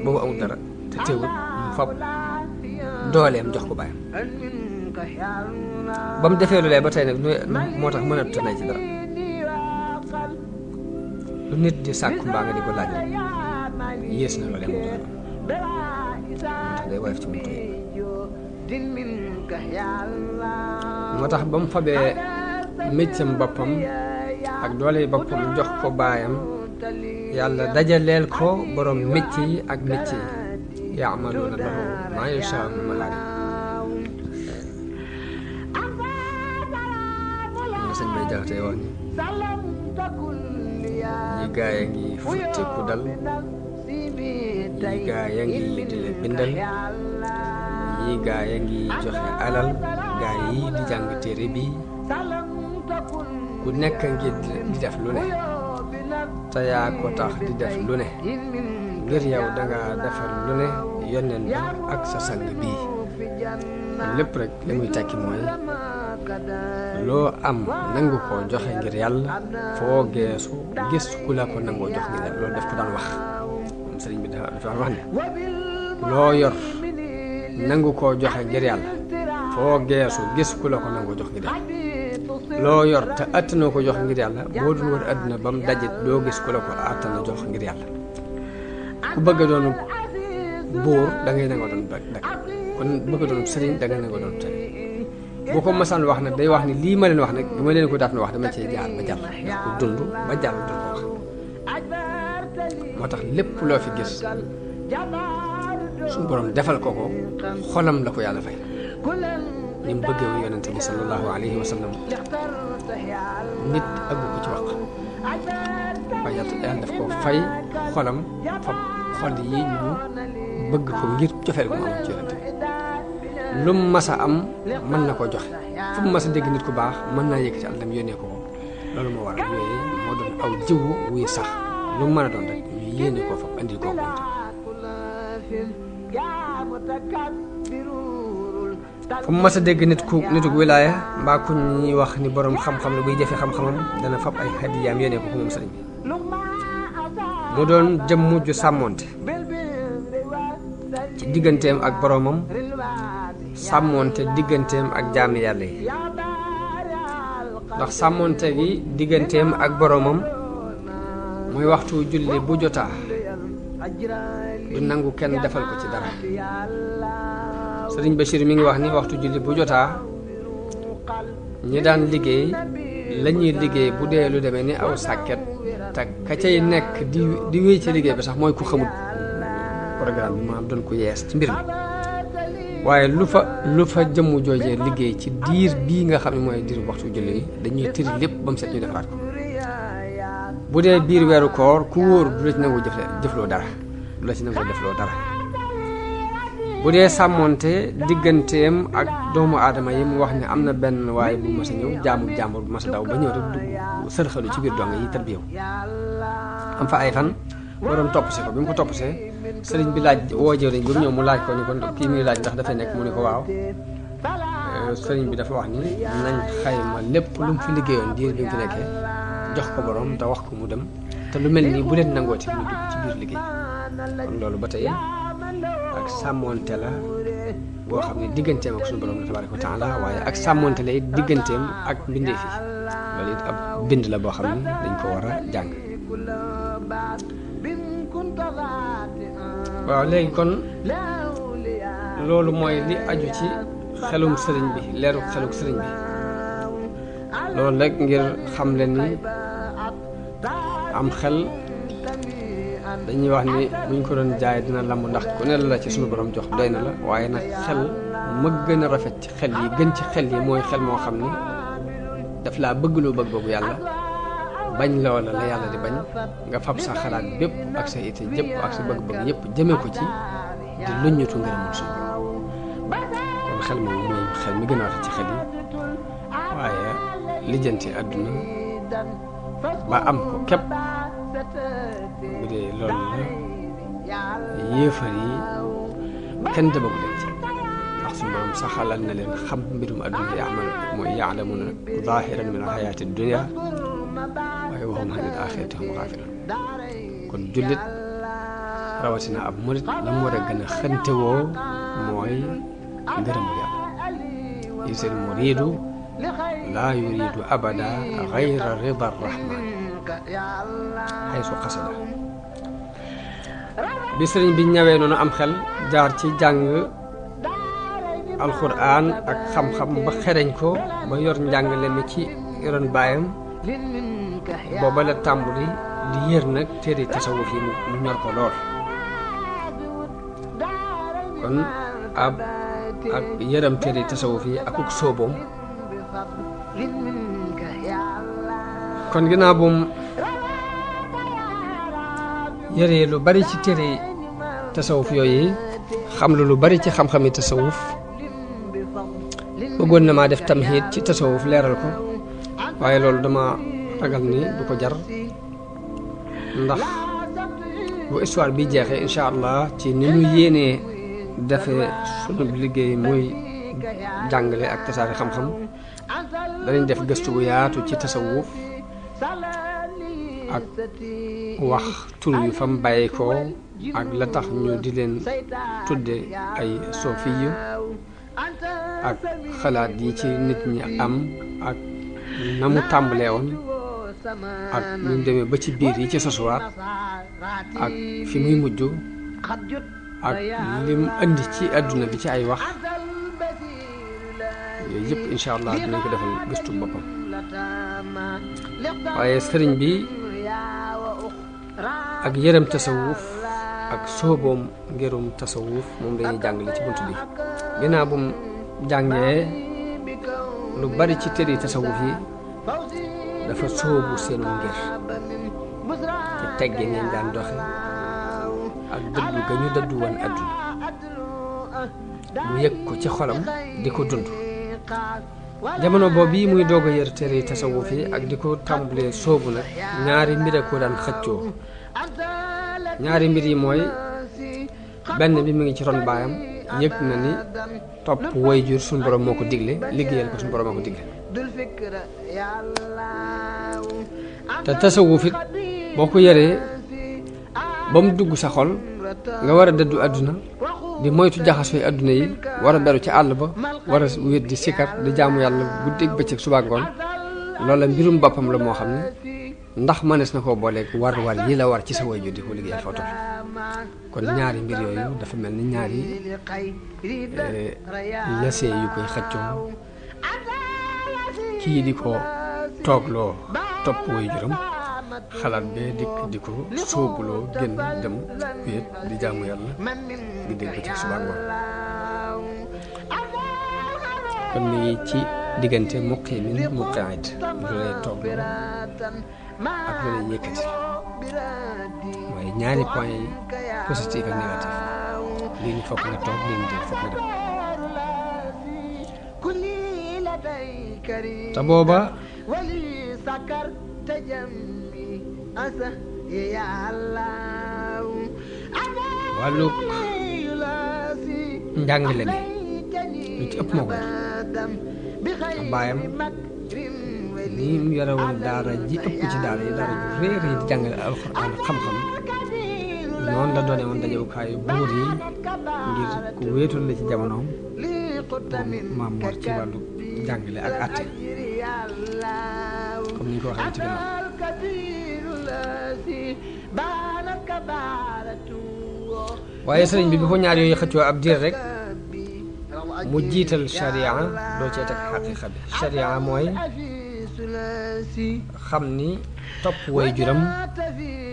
boobu amul dara te teewul mu fab dooleem jox ko baayam ba mu defee lu lee ba tey nag moo tax mënatu ta nay ci dara lu nit di sàkku mbaa nga di ko laaj rek yées na loolee mu joxe moo tax day woyof ci mu toy moo tax ba mu fabee méccam boppam ak doole boppam jox ko baayam yàlla dajaleel ko borom mécc yi ak mécc yi yaamaluuna lahu maa yashaa min mahaari na sëñ bay jaxatee wax ni yi gaaya ngi futte ku dal yi gaaya ngi di la bindal yi gaaya ngi joxe alal gaay yi di jàng téere bi ku nekk ngi di def lu ne te yaa ko tax di def lu ne ngir yow danga defar lu ne yónneen bi ak sa sang bii lépp rek li muy tekki mooy loo am nangu ko joxe ngir yàlla foo geesu gis ku la ko nangoo jox ngir yàlla loolu daf ko daan wax moom sëriñ bi dafa wax ne loo yor nangu koo joxe ngir yàlla foo geesu gis ku la ko nangoo jox ngir yàlla loo yor te attanoo ko jox ngir yàlla boo dul wër àdduna ba mu daje doo gis ku la ko attana jox ngir yàlla ku bëgg a doon buur da ngay nangoo doon dak kon bëgg a doon sëriñ da ngay nangoo doon sëriñ boo ko masaan wax nag day wax ni lii ma leen wax nag bi ma leen ko daat na wax dama cee jaar ba jàll ndax ko dund ba jàll dal ko wax moo tax lépp loo fi gis suñu borom defal ko xolam la ko yàlla fay ni mu bëggee woon yonente bi sallallahu alayhi wa sallam nit aggu ko ci wax waaye yàlla daf ko fay xolam fab xol yi ñu bëgg ko ngir cofeel gu mu am ci yonente bi lu mu mas a am mën na ko joxe fu mu mas a dégg nit ku baax mën naa yëkkati àllam yónnee ko loolu moo waral yooyu moo doon aw jiwu wuy sax lu mu mën a doon rek ñu yéene koo fab andil koo moom fu mu mas a dégg nitu wilaaya mbaa ku ñuy wax ni borom xam-xam la buy jëfe xam-xamam dana fab ay hadiyaam yónnee ko ko moom sëriñ bi mu doon jëmm ju sàmmoonte ci digganteem ak boromam sàmmoonte digganteem ak jaami yàlla yi ndax sàmmoonte gi digganteem ak boromam muy waxtu julli bu jotaa du nangu kenn defal ko ci dara sëriñ Bachir mi ngi wax ni waxtu julli bu jotaa ñi daan liggéey la ñuy liggéey bu dee lu demee ni aw sàkket te ka cay nekk di wéy ci liggéey bi sax mooy ku xamul programme bi maanaam doon ko yees ci mbir mi waaye lu fa jëmm joojee liggéey ci diir bii nga xam ne mooy diir waxtu julli yi dañuy tëri lépp ba mu set ñu defaraat ko bu dee biir weeru koor ku wóor du la ci nangoo jëfloo dara du la ci nangoo defloo dara bu dee sàmmoonte digganteem ak doomu aadama yi mu wax ne am na benn waaye bu mas a ñëw jàmbur bu mas a daw ba ñëw rek dugg sërxalu ci biir donga yi tarbiyewu am fa ay fan waroon topp si ko bi mu ko topp see sëriñ bi laaj woo jëriñ bi mu ñëw mu laaj ko ni ko kii muy laaj ndax dafay nekk mu ni ko waaw sëriñ bi dafa wax ni nañ xayma lépp lu mu fi liggéeyoon diir bi mu fi nekkee jox ko borom te wax ko mu dem te lu mel nii bu leen nangooti mu dugg ci biir liggéey kon loolu ba tey ak sàmmoonte la boo xam ne digganteem ak suñu borom la tabaaraka wa taala waaye ak sàmmoonte la it digganteem ak mbindeef yi loolu it ab bind la boo xam ne dañ ko war a jàng waaw léegi kon loolu mooy li aju ci xelum sëriñ bi leeru xeluk sëriñ bi loolu rek ngir xam leen ni am xel dañuy wax ni buñ ko doon jaay dina lamb ndax ku ne la ci suñu borom jox doy na la waaye nag xel ma gën a rafet ci xel yi gën ci xel yi mooy xel moo xam ni daf laa bëgg loo bëgg boobu yàlla bañ loola la yàlla di bañ nga fab sa xalaat bépp ak sa ité jëpp ak sa bëgg-bëgg yëpp jëmee ko ci di luññutu ngërëmul suñu borom kon xel moom mooy xel mi gën a rafet ci xel yi waaye lijjanti àdduna ba am ko képp bu dee loolu la yéefar yi kenn demagu leen ci ndax suñu borom saxalal na leen xam mbirum àdduna mooy ya'lamuna zaahiran min al-hayaati dunya waaye waxum anil aaxirati hum gaafiluun kon jullit rawatina ab murit la mu war a gën a xëntewoo mooy ngërëmu yàlla isil muriidu laa yuriidu abada gayra rida rahman xaysu xasada bi sëriñ bi ñëwee noonu am xel jaar ci jàng alxuraan ak xam-xam ba xereñ ko ba yor njàngale mi ci ron baayam booba la tàmbuli di yër nag téere tasawuf yi mu ñor ko lool kon ak yëram téere tasawuf yi akuk sóoboom kon ginnaaw bu mu yëree lu bari ci téere tasawuf yooyu xam lu bari ci xam-xami tasawuf bëggoon na maa def tamhiid ci tasawuf leeral ko waaye loolu dama ragal ni du ko jar ndax bu histoire bi jeexee incha allah ci ni ñu yéenee defee sunu liggéey muy jàngale ak tasaare xam-xam danañ def gëstu bu yaatu ci tasawuf ak wax tur yu fam bàyyi ko ak la tax ñu di leen tudde ay sofiyu ak xalaat yi ci nit ñi am ak na mu tàmbalee woon ak ñu demee ba ci biir yi ci sosuwaat ak fi muy mujj ak lim indi ci àdduna bi ci ay wax yooyu yëpp incha allah dinañ ko defal gëstu boppam waaye sëriñ bi ak yërëm tasawuf ak sooboom ngirum tasawuf moom dañuy jàngale ci bunt bi ginnaaw bu mu jàngee lu bari ci téere tasawuf yi dafa soobu seenu ngir ci tegge ngeen daan doxe ak dëddu ga ñu dëddu woon adduna mu yëg ko ci xolam di ko dund jamono boobu bii muy doog a yër téere tasawuf yi ak di ko tàmbalee soobu nag ñaari mbir a ko daan xëccoo ñaari mbir yi mooy benn bi mu ngi ci ron baayam yëg na ni topp waajur suñu borom moo ko digle liggéeyal ko suñu borom moo ko digle te tasawuf it boo ko yaree ba mu dugg sa xol nga war a dëddu àdduna di moytu jaxasooy àdduna yi war a beru ci àll ba war a wéet di sikar di jaamu yàlla guddeeg bëccëg suba ngoon loola mbirum boppam la moo xam ne ndax mënees na koo booleeg war yi la war ci sa waajur di ko liggéeyal foo toll kon ñaari mbir yooyu dafa mel ni ñaari lasee yu koy xëccoo kii di ko toogloo topp waajuram xalaat bee dikk di ko sóobuloo génn dem wéet di jaamu yàlla di dégg ci suba ngoon kon mi ngi ci diggante muqimin muqaid lu lay toogloo ak lu lay yëkkati waaye ñaari point yi positif ak négatif lii ñu fokk nga toog lii ñu dégg fokk nga def te booba wàllug njàngale mi lu ci ëpp moo ko yor baayam nii mu yore woon daara ji ëpp ci daara yi daara ju réer yi di jàngale alxuraan xam-xam noonu la doone woon dajewukaayu buur yi ngir ku wéetoon la ci jamonoom maam Mor ci wàllu jàngale ak àtte comme ni ñu ko waxee ci gannaaw waaye sëriñ bi ko ñaar yooyu xëccoo ab diir rek mu jiital sharia doo cee teg xaqiiqa bi sharia mooy xam ni topp waajuram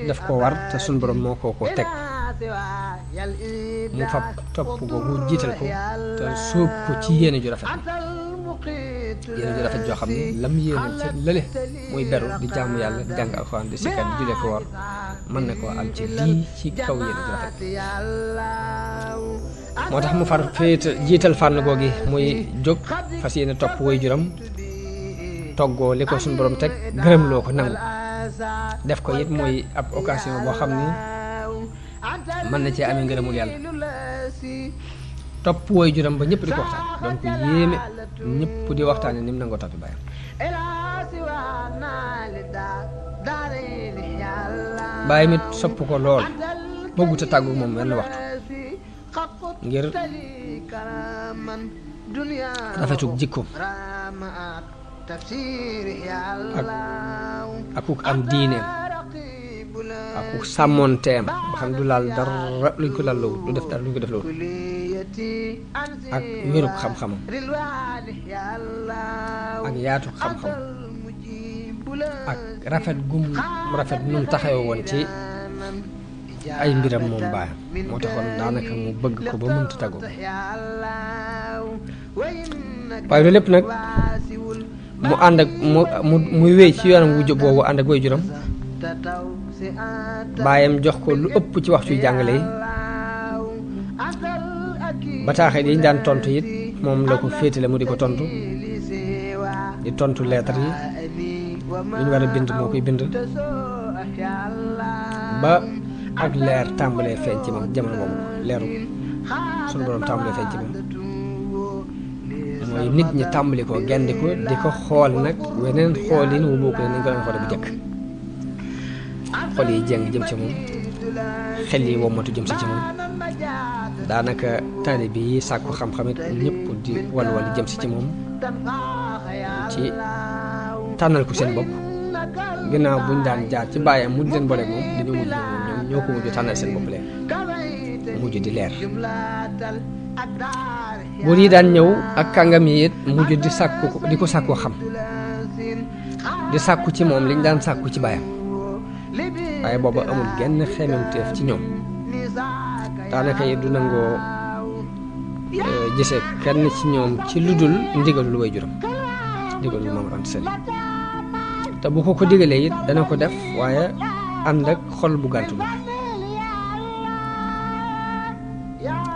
daf ko war te suñ borom moo ko teg mu fab topp googu jiital ko te sóob ko ci yéene ju rafet joo xam ne lam yéene ci lële muy beru di jaamu yàlla di jàng alxuraan di sikkat di julee ko war mën na koo am ci lii ci kaw yéene ju rafet moo tax mu far féete jiital fànn googi muy jóg fas yéene topp waajuram toggoo li ko suñu borom teg gërëm loo ko nangu def ko it muy ab occasion boo xam ni mën na cee amee ngërëmul yàlla topp waajuram ba ñëpp di ko waxtaan donc yéeme ñëpp di waxtaane ni mu nangoo toppi bàyyam bàyyi mit sopp ko lool bëggut a tàggu moom wenn waxtu ngir rafetug jikkoom akuk am diineem akuk sàmmoonteem ba xam du laal dara luñ ko lalloo du def dara luñ ko def loolu ak wérug xam-xamam ak yaatu xam-xam ak rafet gum rafet nun taxawe woon ci ay mbiram moom baayam moo taxoon daanaka mu bëgg ko ba mënta tàggoo waaye loolu lépp nag mu ànd ak muy wéy ci yoonam wu jub boobu ànd ak waajuram baayam jox ko lu ëpp ci waxtu jàngale yi bataaxal yi ñu daan tontu it moom la ko féetale mu di ko tontu di tontu lettre yi lu ñu war a bind moo koy bind ba ak leer tàmbalee feeñ ci moom jamono boobu leeru sunu borom tàmbalee feeñ ci moom mooy nit ñi tàmbali ko gendi ko di ko xool nag weneen xoolin wu bokk nañ ko daan xoole bu jëkk xol yi jeng jëm ci moom xel yi wommatu jëm si ci moom daanaka taalibe yi sàkku xam-xamit ñëpp di walwali jëm si ci moom ci tànnal ko seen bopp ginnaaw buñ daan jaar ci bàyyam mujj leen boole moom dañoo mujj ñoom ñoo ko mujj tànnal seen bopp leen mujj di leer buur yi daan ñëw ak kàngam yi it mujj di ko sàkku xam di sàkku ci moom liñ daan sàkku ci bàyyam waaye booba amul genn xememteef ci ñoom daanaka yi du nangoo gisee kenn ci ñoom ci lu dul ndigal lu waajuram ndigal lu Maam Mor Anta Sali te bu ko digalee it dana ko def waaye ànd ak xol bu gàntu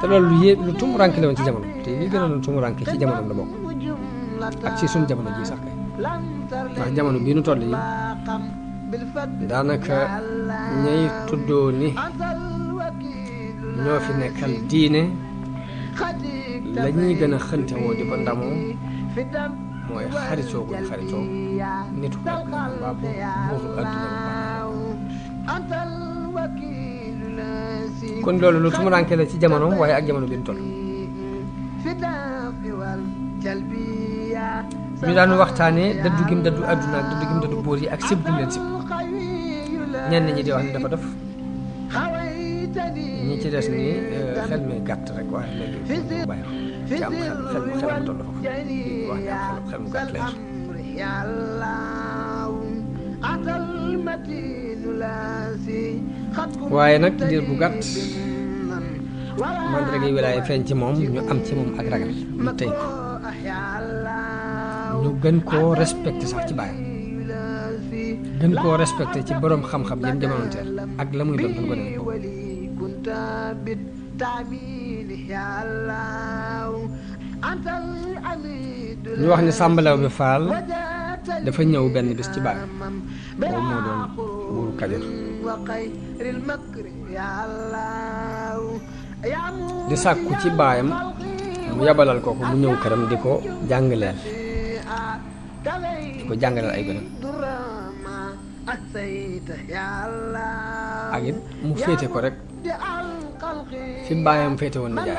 te loolu lu tumuranke la woon ci jamono te li gën a doon tumuranke ci jamono la bokk ak ci suñu jamono ji sax kay ndax jamono bii nu toll yi daanaka ñay tuddoo ni ñoo fi nekkal diine la ñuy gën a xënte woo di ko ndamoo mooy xaritoo gu ñu xaritoo nitu mbaa buuru adduna kon loolu lu tumuranke la ci jamono waaye ak jamono bi ñu toll ñu daan waxtaane dëddu gim dëddu adduna ak dëddu gim dëddu buur yi ak sib gim leen sib ñenn ñi di wax ni dafa def ñi ci des ni xel mi gàtt rek waaye léegi mu bàyyi ci am xel mu toll foofu wax ni am xel mu gàtt leer waaye nag diir bu gàtt mandarga yi wilaaya feeñ ci moom ñu am ci moom ak ragal ñu tey ko ñu gën koo respecté sax ci bàyyam gën koo respecté ci borom xam-xam yam jamonoonteel ak la muy doon ko ne ñu wax ni Samba Laobé Fall dafa ñëw benn bis ci bàyyam boobu moo doon buuru Kajoor di sàkku ci baayam mu yabalal ko mu ñëw këram di ko jàngaleel ay gënam ak it mu féete ko rek fi baayam féete woon na jaay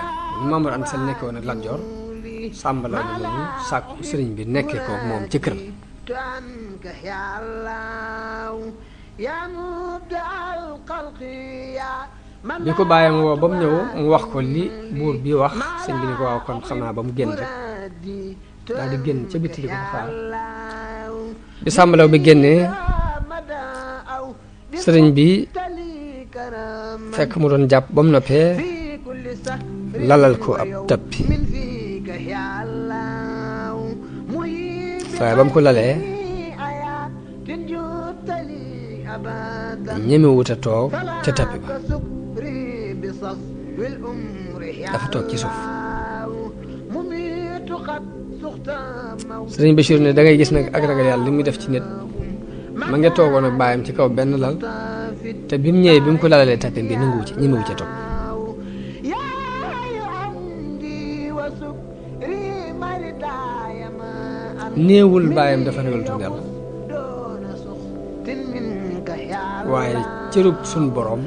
Mamadou Anta Sall nekkee woon ak Lat Joor Samba Laobé moomu sàkku sëriñ bi nekkee ko moom ci këram bi ko bàyyam woo ba mu ñëw mu wax ko li buur bi wax sëñ bi ni ko waaw kon xam naa ba mu génn rek daal di génn ca bitti di ko faal bi Samba Laobé bi génnee sëriñ bi fekk mu doon jàpp ba mu noppee lalal ko ab tappi waaye ba mu ko lalee ñemewut a toog ca tappi ba dafa toog ci suuf sëriñ Bachir ne da ngay gis nag ak ragal yàlla li muy def ci nit ma nga toogoon ak baayam ci kaw benn lal te bi mu ñëwee bi mu ko lalalee tappi bi nanguwu ci ñemewu ca toog néewul baayam dafa ragal tudd yàlla waaye cërub suñ borom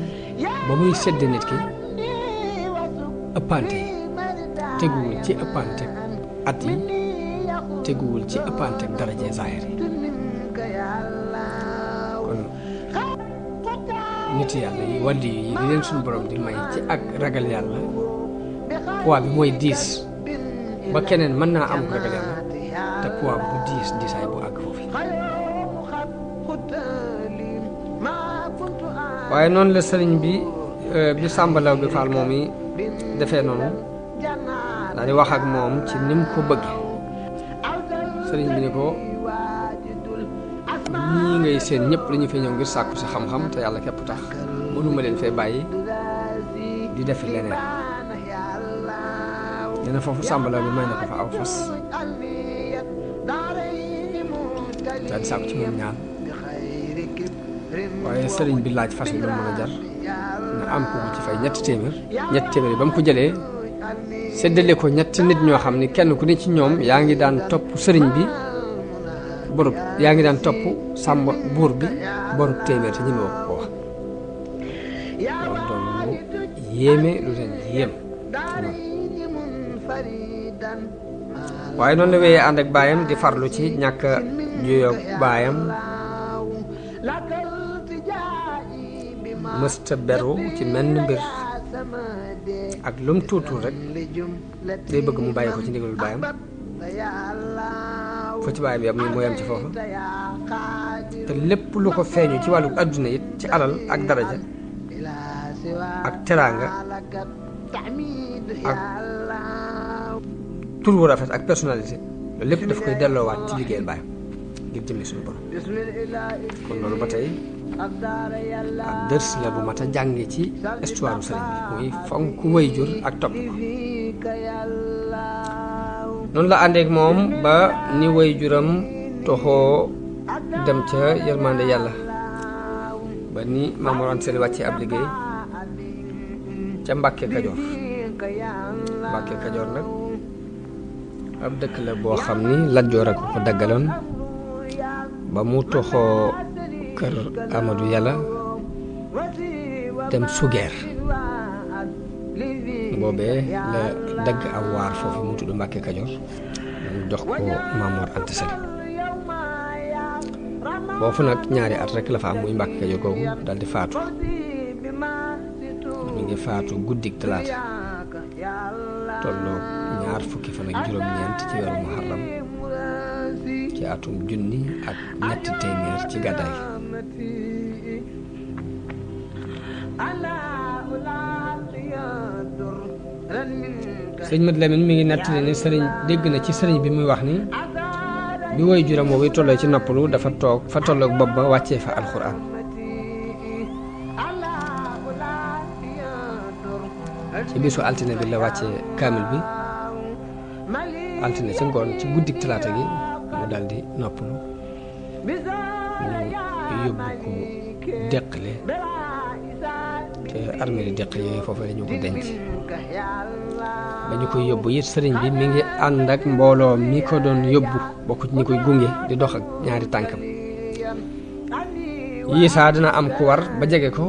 ba muy sedd nit ki ëppante teguwul ci ëppante at yi teguwul ci ëppante daraje zaahir yi kon nit yàlla yi wàlli yi li leen suñ borom di may ci ak ragal yàlla poids bi mooy diis ba keneen mën naa am ragal yàlla te poids bu diisaay bu àgg foofu waaye noonu la sëriñ bi Samba Laobé Fall moom yi defee noonu daal di wax ak moom ci ni mu ko bëggee sëriñ bi ni ko ñii ngay seen ñëpp dañu fee ñëw ngir sàkku si xam-xam te yàlla képp tax mënuma leen fee bàyyi di defi leneen dina foofu Samba Laobé may na ko fa aw fas daal di sàkku ci moom ñaan waaye sëriñ bi laaj fas bi lu mën a jar nga am ko ci fay ñetti téeméer yi ba mu ko jëlee séddale ko ñetti nit ñoo xam ni kenn ku ne ci ñoom yaa ngi daan topp sëriñ bi borub yaa ngi daan topp Samba buur bi borub téeméer te ñi ma ko wax loolu doon lu yéeme lu leen yéem waaye noonu la wéyee ànd ak baayam di farlu ci ñàkk juyoog baayam mësta beru ci menn mbir ak lum tuutul rek day bëgg mu bàyyi ko ci ndigalul baayam fa ci baayam yam mu yam ci foofu te lépp lu ko feeñu ci wàllu adduna it ci alal ak daraja ak teraanga ak tur wu rafet ak personnalité loolu lépp daf koy delloowaat ci liggéeyal baayam ngir jëmmi suñu borom kon loolu ba tey ab dërs la bu mat a jànge ci histoire sëriñ bi muy fonk waajur ak topp ko noonu la àndeek moom ba ni waajuram toxoo dem ca yërmande yàlla ba ni Maam Mor Anta Sali wàccee ab liggéey ca Mbàkke Kajoor. Mbàkke Kajoor nag ab dëkk la boo xam ni Lat Joor a ko daggaloon ba mu toxoo kër Amadou Yàlla dem Sugeer boobee la dagg aw waar foofu mu tudd Mbàkke Kajoor mu jox ko Maam Mor Anta Sali foofu nag ñaari at rek la fa am muy Mbàkke Kajoor googu dal di faatu mi ngi faatu guddik talaata tolloo ñaar fukki fan ak juróom-ñeent ci weeru Muharram ci atum 1,300 ci gàddaay sëñ Mat Lamin mi ngi nettali ni sëriñ dégg na ci sëriñ bi muy wax ni bi waajuram boobu tolloo ci noppalu dafa toog fa tolloog bopp ba wàccee fa alxuraan ci bisu altine bi la wàccee kaamil bi altine ci ngoon ci guddik talaata gi mu daldi noppalu ñu yóbbu ko Deqale te armée li Deqale yooyu foofu la ñu ko denc ba ñu koy yóbbu it sëriñ bi mi ngi ànd ak mbooloo mi ko doon yóbbu bokk ci ñi koy gunge di dox ak ñaari tànkam yii saa dina am ku war ba jege ko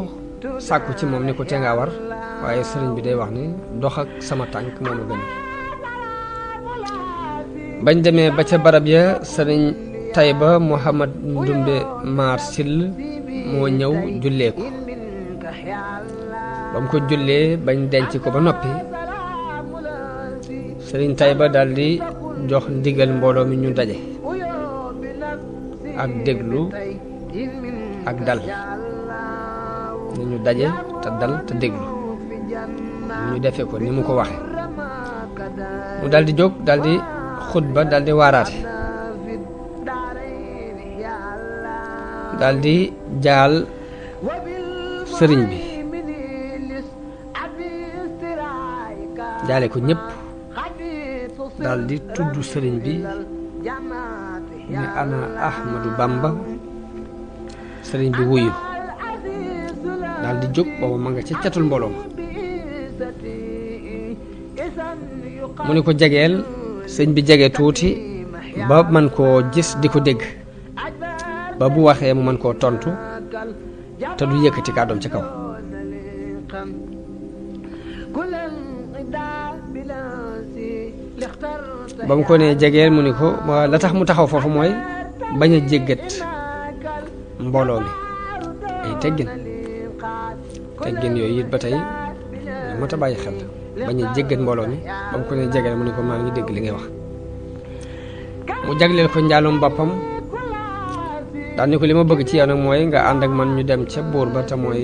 sàkku ci moom ni ko te ngaa war waaye sëriñ bi day wax ni dox ak sama tànk moom a gën bañ demee ba ca barab ya sëriñ Tayba Mouhamad Ndumbe Maar Sill moo ñëw jullee ko ba mu ko jullee bañ denc ko ba noppi sëriñ Tayba daldi jox ndigal mbooloo mi ñu daje ak déglu ak dal ni ñu daje te dal te déglu ñu defee ko ni mu ko waxe mu daldi jóg daldi xutba daldi waaraate daldi jaal sëriñ bi jaale ko ñëpp daldi tudd sëriñ bi ni ana Ahmadu Bamba sëriñ bi wuyu daldi jóg boobu ma nga ca catul mbooloo mu ni ko jegeel sëñ bi jege tuuti ba man koo gis di ko dégg ba bu waxee mu man koo tontu te du yëkkati kàddoom ci kaw ba mu ko nee jegeel mu ni ko la tax mu taxaw foofu mooy bañ a jéggat mbooloo mi ay teggin yooyu it ba tey moo ta bàyyi xel bañ a jéggat mbooloo mi ba mu ko nee jegeel mu ni ko maa ngi dégg li ngay wax mu jagleel ko njaalum boppam daal ni ko li ma bëgg ci yow nag mooy nga ànd ak man ñu dem ca buur ba te mooy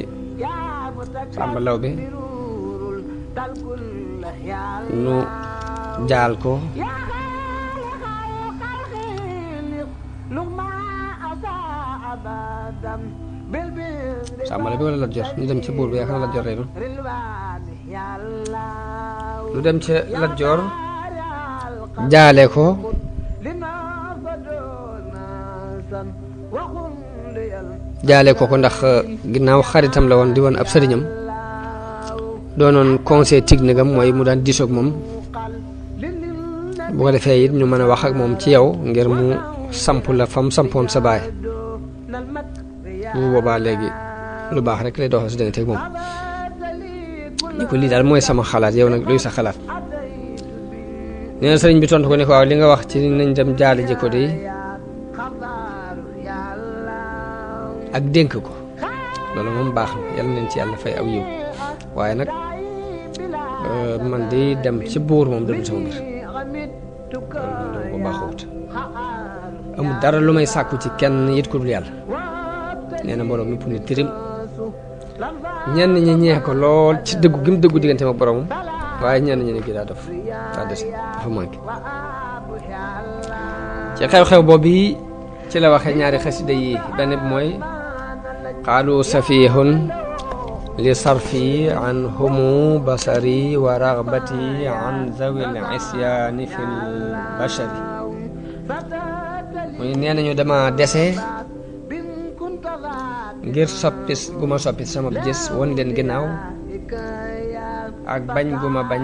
Sàmba Lawbe nu jaal ko Sàmba Lawbe wala Lat Joor ñu dem ca buur ba yaakaar na Lat Joor rey nu dem ca Lat Joor jaale ko ndax ginnaaw xaritam la woon di woon ab sëriñam doonoon conseil technique am mooy mu daan diisoog moom bu ko defee it ñu mën a wax ak moom ci yow ngir mu samp la fam sampoon sa baay bu boobaa léegi lu baax rek lay doxal si danga teg moom ni ko lii daal mooy sama xalaat yow nag luy sa xalaat nee na sëriñ bi tontu ko ne ko waaw li nga wax ci nañ dem jaali ji ko de ak dénk ko loolu moom baax na yàlla nañ ci yàlla fay aw yiw waaye nag man di dem ci buur moom da dul sama mbir loolu ko baaxut amul dara lu may sàkku ci kenn yit ko dul yàlla nee na mbooloo mépp ni tirim ñenn ñi ñee ko lool ci dëggu gi mu dëggu diggante ma boromam waaye ñenn ñi ne kii daa def daa des dafa manqué ci xew-xew boobu ci la waxee ñaari xasida yi benn bi mooy qaalu safihun li sarfi an humu basari wa ragbati an zawil isyaani fil bashari muy nee nañu dama dese ngir soppi gu ma soppi sama gis won leen ginnaaw ak bañ gu ma bañ